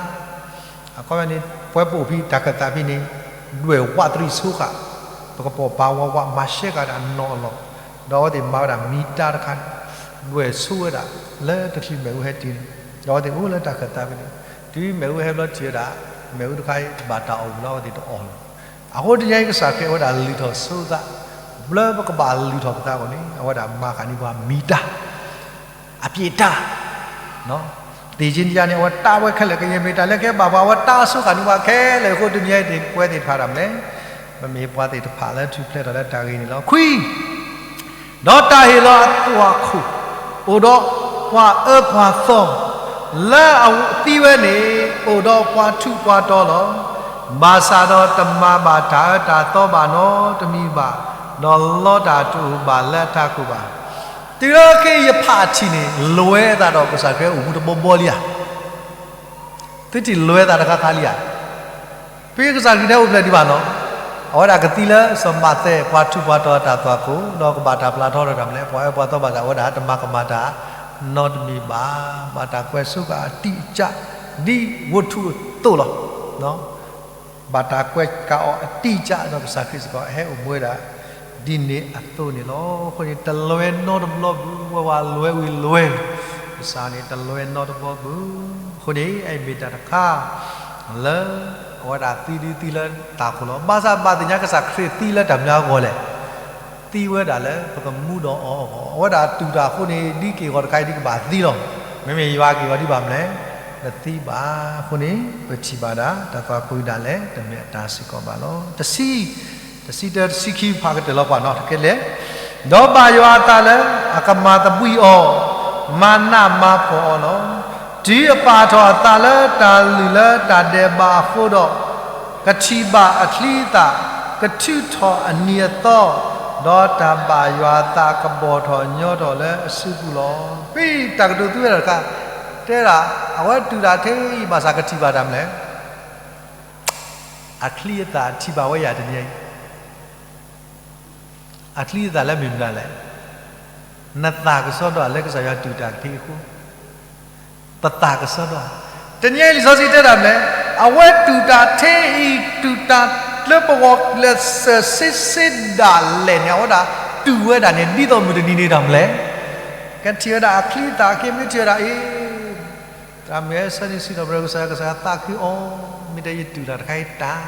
အခီပညီန့ၣ် ပဝဲပအိၣ်ဖဲတၢ်ခၢၣ်သးဖဲန့ၣ် ဒွဲၣ်ဝးသရံးဆိဃာ်, ပကပိာ်ပာ်ဝးဝး မၤရှဲဃာ်ဒၣ်နီၢ်အလီၢ်, ဒီးအဝဲသ့ၣ်မၤဝဲဒၣ်မံတၢ်တခါန့ၣ် ဒွဲၣ်ဆိဝဲဒၣ်လၢတချုးမ့ၣ်အူဟဲတုၤန့ၣ်, ဒီးအဝဲသ့ၣ်အိၣ်လၢတၢ်ခၢၣ်သးဖဲန့ၣ်, တုၤမ့ၣ်အူဟဲဘျီထံၣ်ဝဲဒၣ် မ့ၣ်အူတခါအံၤ ဘၣ်တၢ်အီၣ်ဝံၤလီၤ အဝဲသ့ၣ်တအီၣ်လၢၤ. အဃိတနံၤအံၤကစၢ်ခရံာ်အဝဲဒၣ်လုၢ်ထီၣ်ဆိသး, ဘျီပကဘၣ်လုၢ်ထီၣ်ပသးအဂီၢ်န့ၣ် အဝဲဒၣ်မၤဃာ်န့ၢ်ပှၤမံတၢ် အပျံၤတၢ်, သ့ၣ်က့န့ၣ်ယါန့ၣ် အဝဲတၢ်ဝဲခဲလၢာ် ကယဲၢ်မ့ၢ်တၢ်လၢကဲဘၣ်ပှၤ အဝဲတၢ်ဆိဃာ်န့ၢ်ပှၤခဲလၢာ်အဃိ တနံၤအံၤန့ၣ် ပဝဲသ့ၣ်တဖၣ်ဒၣ်မလဲၣ်, ပမ့ၢ်ပှၤသ့ၣ်တဖၣ်လၢထူၣ်ဖျဲးထီၣ်လၢတၢ်ဂ့ၤန့ၣ်လီၤ. ခွံ, ဒီးတၢ်ဟ့ၣ်လီၤအသွၣ်ခိၣ် အိၣ်ဒီးပှၤအၢပှၤသီ, လၢအသံဝဲန့ၣ် အိၣ်ဒီးပှၤထူးပှၤတီၤလီၤ. ဘၣ်ဆၣ်ဒီးတမၤဘၣ်တၢ်အၢတၢ်သီဘၣ်နီတမံၤဘၣ်, ဒီးလီတၢ်တအိၣ်ဘၣ်လၢအထးခိၣ်ဘၣ်. တုၤလၢခဲအံၤယဖးထံၣ်န့ၣ် လဲၤသးဒီးကစၢ်ခရံာ်အိၣ်မူတဘီဘီလံဧါ. သုထံၣ်လဲၤသးတခါခါလံဧါ. ဖဲကစၢ်ခရံာ်တအိၣ်ဖျဲၣ်ဒံးဘၣ်နီၤ, အဝဲဒၣ်ကသံလၢစီၤမးသဲ ပှၤထူးပှၤတီၤအတၢ်သွၣ်ခိၣ် ဒီးကဘၣ်တၢ်ပျၢ်ထီၣ်ဒီးတၢ်မလဲၣ် ပှၤအၢပှၤသီဘၣ်ဆၣ် အဝဲဒၣ်တမၤကမၣ်တၢ်နီတမံၤဘၣ်. ဘၣ်တၢ်ကွဲးဆိဃာ်အတံၢ်အစၢ် ဒ်ဝတ္ထုအသိးလီၤ. ဘၣ်တၢ်ကွဲးဃာ်အီၤအတံၢ်အစၢ် ဒီးကစၢ်ခရံာ်စ့ၢ်ကီး ဟဲအိၣ်မူဝဲဒၣ် ဒ်န့ၣ်အသိးန့ၣ်လီၤ. အဃိန့ၣ် တလဲၤနီတဘျီဘၣ်, ဝဲဝဲလဲၤဝံၤလဲၤ, ကစၢ်န့ၣ် တလဲၤနီတဘျီဘၣ်. အဃိန့ၣ် အအံၤမ့ၢ်တၢ်တခါ လၢ အဝဲဒၣ်သံဒုသံလၢတၢ်ခိၣ်လီၤ. ဘၣ်ဆၣ်ဘၣ်သ့ၣ်ညါကစၢ်ခရံာ်သံလၢတၢ်မနုၤအဂီၢ်လဲၣ်. သံဝဲဒၣ်လၢပကမူဒီးအီၤအဂီၢ်, အဝဲဒၣ်တူၢ်တၢ်အဃိန့ၣ် ဒ်က့ၢ်ဂီၤတခါအံၤ ဒ်ကဘၣ်သံလီၤ. မ့မ့ၢ်ယွၤက့ၢ်ဂီၤဒ်ဘၣ်မနုၤလဲၣ်, တသံဘၣ်. အဃိန့ၣ် ပထံၣ်ဘၣ်ဒၣ် တၢ်သွၣ်ခိၣ်ဒၣ်လဲာ် တမ့ၢ်အတၢ်စ့ၢ်ကီးဘၣ်လီၤ. တဆံ, တဆံတၢ တဆံခံ ဖးကတၢၢ်လီၤပှၤနီၤ တကဲလဲၣ်. ဒီးဘၣ်ယွၤအသးလၢအကမၤသဘှံးအီၤ, မၤနးမၤဖှီၣ်အီၤလီၤ. တုၤအပာ်ထီၣ်အသးလၢတၢ်လုၢ်လၢတၢ်ဒဲးဘးအဃိဒီး, ကထံၣ်ဘၣ်အချံအသၣ်, ကထုးထီၣ်အနံၤအသီ, ဒီးတၢ်ဘၣ်ယွၤအသးကဘီၣ်ထီၣ်ညီထီၣ်လၢအစုပူၤလီၤ. ဖဲတၢ်ကတိၤသံဝဲဒၣ်တခါ, တဲဒၣ် အဝဲတူၢ်တၢ်ထဲအံၤ ဘၣ်ဆၣ်ကထံၣ်ဘၣ်တၢ်မနုၤလဲၣ်. အချံအသၣ်ထံၣ်ဘၣ်ဝဲယၤတနံၤအံၤ, အချံအသၣ်လၢမ့ၢ်မတၤလဲၣ်. နသၣ်ကစီဒီဧါ လၢကစၢ်ယွၤတူၢ်တၢ်က့ၤအဃိ, ပသၣ်ကစီဒီဧါ. တနံၤအံၤလံာ်စီဆှံတဲတၢ်မနုၤလဲၣ်, အဝဲတူၢ်တၢ်ထဲအံၤ တူၢ်တၢ်လၢပဂီၢ်ကျဲးစၢးစ့စ့ဒၣ်လဲာ်န့ၣ် အဝဲဒၣ်တူၢ်ဝဲဒၣ်န့ၣ် ဒ်သိးမုၢ်တနံၤန့ၣ်တၢ်မနုၤလဲၣ်. ထံၣ်ဝဲဒၣ်အချံအသၣ်အခ့ မ့ၢ်ထံၣ်ဝဲဒၣ်အံၤ, တၢ်မ့ၢ်ဆၢန့ၣ်စံးထီၣ်ပတြၢၤကစၢ်, ကစၢ်ယွၤသးခုအီၤ, မ့ၢ်တဲယတူၢ်တၢ်တခါအံၤတၢ်,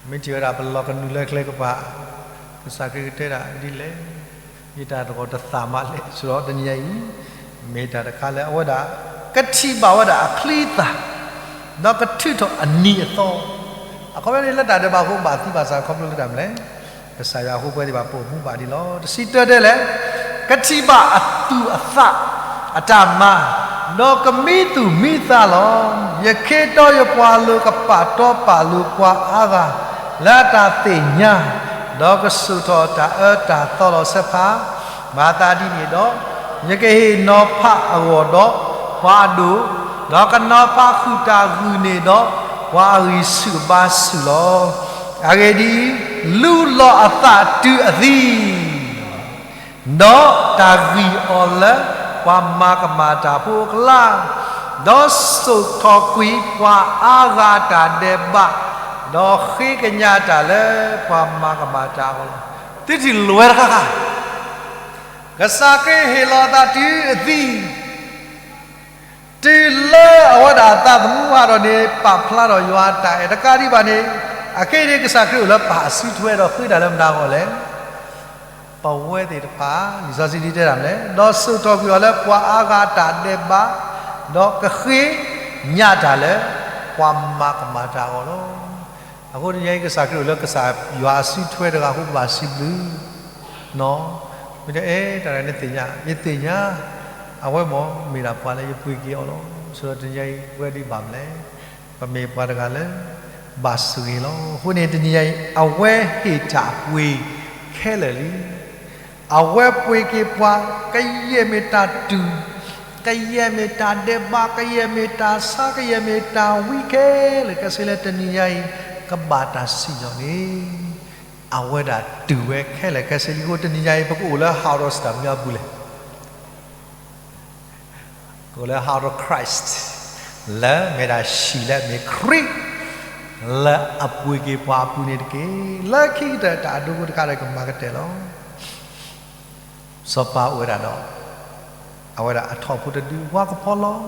မ့ၢ်ထံၣ်ဝဲဒၣ်ပလီၢ်ကနူၤလၢကျဲကပၤ, ကစၢ်ခရံာ်ကတဲဒၣ်ဒ်လဲၣ်, ယတၢ်တဂီၤတသၣ်မးလဲၣ်, ဆိဒီးတနံၤညါအံၤ, မ့ၢ်တၢ်တခါလၢအဝဲဒၣ် ကထံၣ်ဘၣ်ဝဲဒၣ်အချံအသၣ်, ဒီးကထုးထီၣ်အနံၤအသီ, အခီပညီန့ၣ်လၢတၢ်ဒဲးဘးအဃိဘၣ်သံဘၣ်ဆးခီဖျိလၢတၢ်မနုၤလဲၣ်, ကစၢ်ယွၤအဃိပဝဲသ့ၣ်တဖၣ်ပအိၣ်မူဘၣ်ဒံးလီၤ. တဆံတၢတဲလဲၣ်, ကထံၣ်ဘၣ်အသူၣ်အသးအတၢ်မၤ, ဒီးကမံသူၣ်မံသးလီၤ. ယခ့တီယပှၤလိၤ ကပာ်တီပာ်လိၤပှၤအါဂၤ လၢအတၢ်သ့ၣ်ညါ, ဒီးကစိာ်ထီၣ်တၢ်အၢတၢ်သီလီၤ. ဆၢဖး, မၤသးဒ်န့ၣ်ဒီး, ယကဟ့ၣ်နီၤဖးအဂီၢ်ဒီးပှၤအဒိၣ်, ဒီးကနီၤဖးဃုာ်တၢ်ဂုာ်န့ၢ်ဒီးပှၤအဂံၢ်ဆူၣ်အဘါဆူၣ်လီၤ. အဂ့ၢ်ဒ်အံၤ, လူလီၤအသးတုၤအသံ ဒီးတၢ်ဂံၢ်အီၤလၢပှၤမၤကမၣ်တၢ်ဖိအကျါ, ဒီးစိာ်ထီၣ်ကွံာ်ပှၤအါဂၤတၢ်ဒဲးဘး, ဒီးဃ့ကညးတၢ်လၢပှၤမၤကမၣ်တၢ်အဂီၢ်လီၤ. သုထံၣ်လိာ်ဝဲတခါခါ, ကစၢ်ခရံာ်ဟ့ၣ်လီၤအသးတုၤအသံ တုၤလၢအဝဲဒၣ်အသးသမူဟးထီၣ်န့ၣ် ပာ်ဖျါထီၣ်ယွၤအတၢ်အဲၣ်တကးဒံးဘၣ်န့ၣ်, အခဲအံၤန့ၣ် ကစၢ်ခရံာ်အိၣ်လၢပၢ်အစုထွဲဒီးဃ့တၢ်လၢမတၤအဂီၢ်လဲၣ်. ပဝဲသ့ၣ်တဖၣ်, လံာ်စီဆှံဒ်တဲတၢ်မနုၤလဲၣ်, ဒီးစိာ်ထီၣ်ကွံာ်အီၤလၢပှၤအါဂၤတၢ်ဒဲးဘး, ဒီးကဃ့ညးတၢ်လၢပှၤမၤကမၣ်တၢ်အဂီၢ်လီၤ. အဃိတနံၤအံၤ ကစၢ်ခရံာ်အိၣ်လၢကစၢ်ယွၤအစုထွဲတဂၤအဃိ ပဘၣ်စံးဘျုး နီၤ, မ့ၢ်တဲအဲၣ်တၢ်တဂၤန့ၣ်သ့ၣ်ညါ, ယသ့ၣ်ညါ, အဝဲမ့ၢ်မ့ၢ်ဒၣ်ပှၤလၢယပှ့ၤက့ၤအီၤလီၤ. ဆိဒီးတနံၤအံၤ ပဝဲဒ်ဘၣ်မနုၤလဲၣ်, ပမ့ၢ်ပှၤတဂၤလၢ ဘၣ်ဆိၣ်ဂ့ၤလီၤ. အဃိန့ၣ်တနံၤအံၤ အဝဲဟ့ၣ်တၢ်ပှ့ၤခဲလၢာ်လံ. အဝဲပှ့ၤက့ၤပှၤ ကယဲၢ်မ့ၢ်တၢ်တူၢ်, ကယဲၢ်မ့ၢ်တၢ်ဒဲးဘး, ကယဲၢ်မ့ၢ်တၢ်ဆါ, ကယဲၢ်မ့ၢ်တၢ်ဝံခဲလၢာ်ခဲဆ့လၢတနံၤညါအံၤ ကဘၣ်တၢ်စံၣ်ညီၣ်န့ၣ် အဝဲဒၣ်တူၢ်ဝဲခဲလၢာ်ခဲဆ့လံ. အဃိတနံၤညါအံၤ ပကအိၣ်လၢ house တၢ်မနုၤအပူၤလဲၣ်. ကအိၣ်လၢ house of Christ လၢမ့ၢ်ဒၣ်ဟံၣ်လၢအမ့ၢ်ခရံာ် လၢအပှ့ၤက့ၤပှၤအပူၤန့ၣ်တက့ၢ်. လၢခံကတၢၢ်တၢ်အဒိဖိတခါဒီးကမၤကတၢၢ်လီၤ. စီၤပၤအိၣ်ဝဲဒၣ်ဒီး အဝဲဒၣ်အထီၣ်ဖိတဒု ဝါကဖီလီၤ.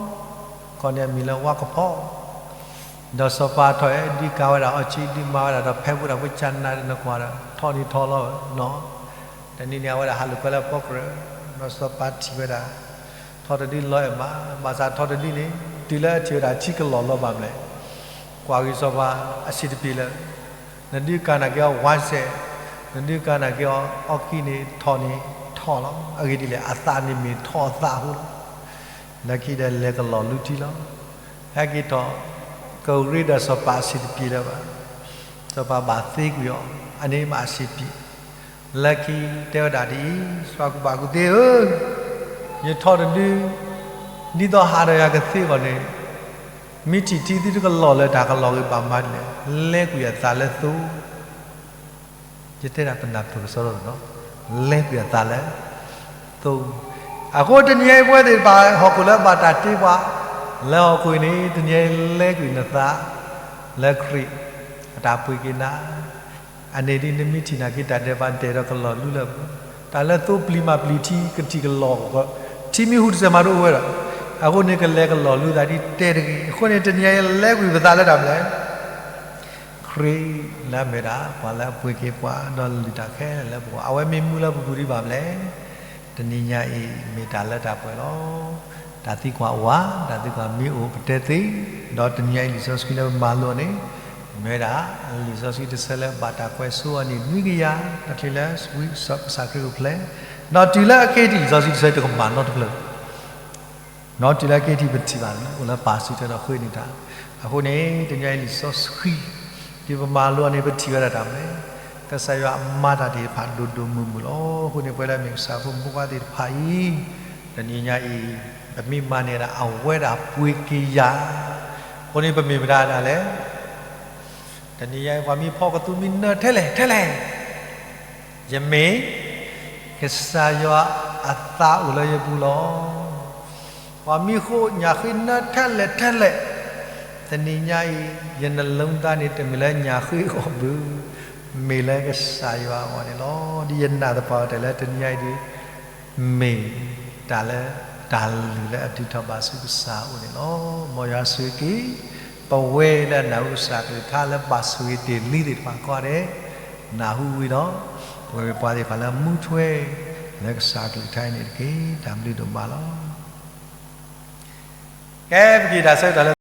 ခီန့ၣ်အမံၤလၢဝါကဖီ ဒီးစီၤပၤထီၣ်အံၤ ဒုးကၤဝဲဒၣ်အီၤဆံး ဒုးမၤဝဲဒၣ်ဒီး ဖဲဖိတၢ်ဖိကၢ်နါဒီးနကွၢ်ဒီး ထီၣ်န့ၣ်ထီၣ်လီၤနီၤ. တနံၤန့ၣ် အဝဲဒၣ်ဟးလိာ်ကွဲလၢအဖီကြၢး ဒီးစီၤပၤထံၣ်ဝဲဒၣ် ထီၣ်တဒုလီၤအဲၣ်မး, ဘၣ်ဆၣ်ထီၣ်တဒုန့ၣ် တုၤလၢအထံၣ်ဝဲဒၣ်ထံကလီၢ်လီၤဘၣ်မလဲၣ်. ကွၢ်ဂ့ၤစီၤပၤအဆံးတပျံၤလၢ နဒုးကၤနာ်က့ၤအီၤ ဝါစဲး, နဒုးကၤနာ်က့ၤအီၤ အီကံန့ၣ်ထီၣ်န့ၣ်ထီၣ်လီၤ. အဂ့ၢ်ဒ်လဲၣ် အသးန့ၣ်မ့ၢ်ထီၣ်အသးအဃိလီၤ. လၢခံဒီးလဲၤကလီၢ်လူထံလီၤ. ဟဲက့ၤထီၣ် ကရ့ဒီးစီၤပၤအဆံးတပျံၤလၢၤဘၣ်. စီၤပၤဘၣ်သ့ကွံာ်အီၤ အန့ၣ်မးအဆံးပျံၤ. လၢခံတဲဝဲဒၣ်ဒ်အံၤ, စီၤကူၣ်ဘၣ်ကူၣ်သ့ဧၢ, ယထီၣ်တဒု ဒ်သိးဟးဒီးယၤကသ့အဂီၢ်န့ၣ် မ့ၢ်ထံၣ်ထံသုတကလီၢ်လၢတၢ်ကလီၢ်ဂ့ၤဘၣ်မးဒ်လဲၣ်, လဲကွံာ်အသးလၢသိ ယတဲဒၣ်ပနၢ်ပၢၢ်ကစီဒီလီၤနီၤ, လဲကွံာ်အသးလၢသိ. အဃိတနံၤအံၤပဝဲသ့ၣ်တဖၣ်ဟီၣ်ခိၣ်လၢဘၣ်တၢ်တ့ပှၤ လၢဟီၣ်ခိၣ်အံၤန့ၣ် တနံၤအံၤလဲကွံာ်နသးလၢခရံာ် အတၢ်ပှ့ၤက့ၤနၤ အန့ၣ်ဒ်နမ့ၢ်ထံၣ်နာ်က့ၤတၢ်ဒဲးဘး နတဲဒီးကလီၢ်လူလၢပူၤ, တၢ်လၢသိပျံၤမၤပျံၤထံ ကထံၣ်ကလီၢ်, ထံမ့ၢ်ဟူးတစဲးမးတအိၣ်ဝဲဒီး, အဃိန့ၣ်ကလဲၤကလီၢ်လူသးဒ်တဲတဂ့ၤ. အဃိန့ၣ်တနံၤအံၤလဲကွံာ်ပသးလၢတၢ်မနုၤလဲၣ် ခရံာ်လၢအမ့ၢ်ဒၣ် ပှၤလၢအပှ့ၤက့ၤပှၤ ဒီးလုၢ်တၢ်ခဲလၢာ်လၢပဂီၢ်, အဝဲမ့ၢ်မူလၢပပူၤဒံးဘၣ်မလဲၣ်. တနံၤညါအံၤ မ့ၢ်တၢ်လၢတၢ်ပှဲၤလီၤ. တၢ်သံကွၢ်အိၣ်ဧါ, တၢ်သံကွၢ်မ့ၢ်အိၣ်ပတဲသ့, ဒီးတနံၤညါအံၤလံာ်စီဆှံလၢပမၤလိန့ၣ် မ့ၢ်ဝဲဒၣ် လံာ်စီဆှံတဆၢလၢဘၣ်တၢ်ကွဲးဆိအနံၣ်နွံကယၤ, တၢ်ချံလၢဝံကစၢ်ခရံာ်အိၣ်ဖျဲၣ်, ဒီးတုၤလၢအကဟံးထီၣ်လံာ်စီဆှံတဆၢတကမၣ်နီတဖျၢၣ် ဒီးတုၤလၢအကဟံးထီၣ်ပထံၣ်ဘၣ် အိၣ်လၢပၢ်စုထွဲဒီးဃ့န့ၢ်တၢ်. အဃိန့ၣ် တနံၤညါအံၤလံာ်စီဆှံ ဒ်ပမၤလိအီၤန့ၣ် ပထံၣ်ဝဲဒၣ်တၢ်မနုၤလဲၣ်, ကစၢ်ယွၤမၤတၢ်သ့ၣ်တဖၣ်ဒိၣ်ဒိၣ်မုၢ်မုၢ်လီၤ. အဃိန့ၣ် ပဝဲလၢမ့ၢ်ကစၢ်ဖိမုၣ်ဖိခွါသ့ၣ်တဖၣ်အံၤ တနံၤညါအံၤ ပမ့ၢ်မၤန့ၢ်ဒၣ်အဝဲဒၣ်ပှ့ၤက့ၤယၤ, အဃိန့ၣ် ပမ့ၢ်မတၤဒၣ်လဲၣ် တနံၤညါအံၤ ပှၤမ့ၢ်ဖီၣ်ကသူမ့ၢ်နၢထဲလဲၣ် ထဲလဲၣ်, ယမ့ၢ် ကစၢ်ယွၤအသးအိၣ်လၢယပူၤလီၤ. ပှၤမ့ၢ်ဃိညၣ်ဃ့နၢထဲလဲၣ် ထဲလဲၣ်, တနံၤညါအံၤ ယနလိသးန့ၣ် တမ့ၢ်လၢညၣ်ဃ့အဂီၢ်ဘၣ်, မ့ၢ်လၢကစၢ်ယွၤအဂီၢ်န့ၣ်လီၤ. ဒ်ယနာ်သပှၢ်ကတၢၢ်လၢတနံၤညါအံၤဒ် မ့ၢ် တၢ်လၢ တၢ်လုၢ်လၢအဒုးထီၣ်ဘၣ်ဆူကစၢ်အအိၣ်န့ၣ်လီၤ. မ်ယွၤဆိၣ်ဂ့ၤက့ၤ ပဝဲလၢအနၢ်ဟူကစၢ်ကလုၢ်ကထါလၢဘၣ်ဆိၣ်ဂ့ၤတ့ၢ်လံသ့ၣ်တဖၣ်ကိးဂၤဒဲး နၢ်ဟူဝံၤဒီး ပဝဲပှၤသ့ၣ်တဖၣ်လၢမူထွဲ လၢကစၢ်ကလုၢ်ကထါအံၤန့ၣ်တက့ၢ်. တၢ်ဘျုးဒိၣ်မးလီၤ. ကဲ ပက့ၤတၢ်ဆၢကတီၢ်လၢ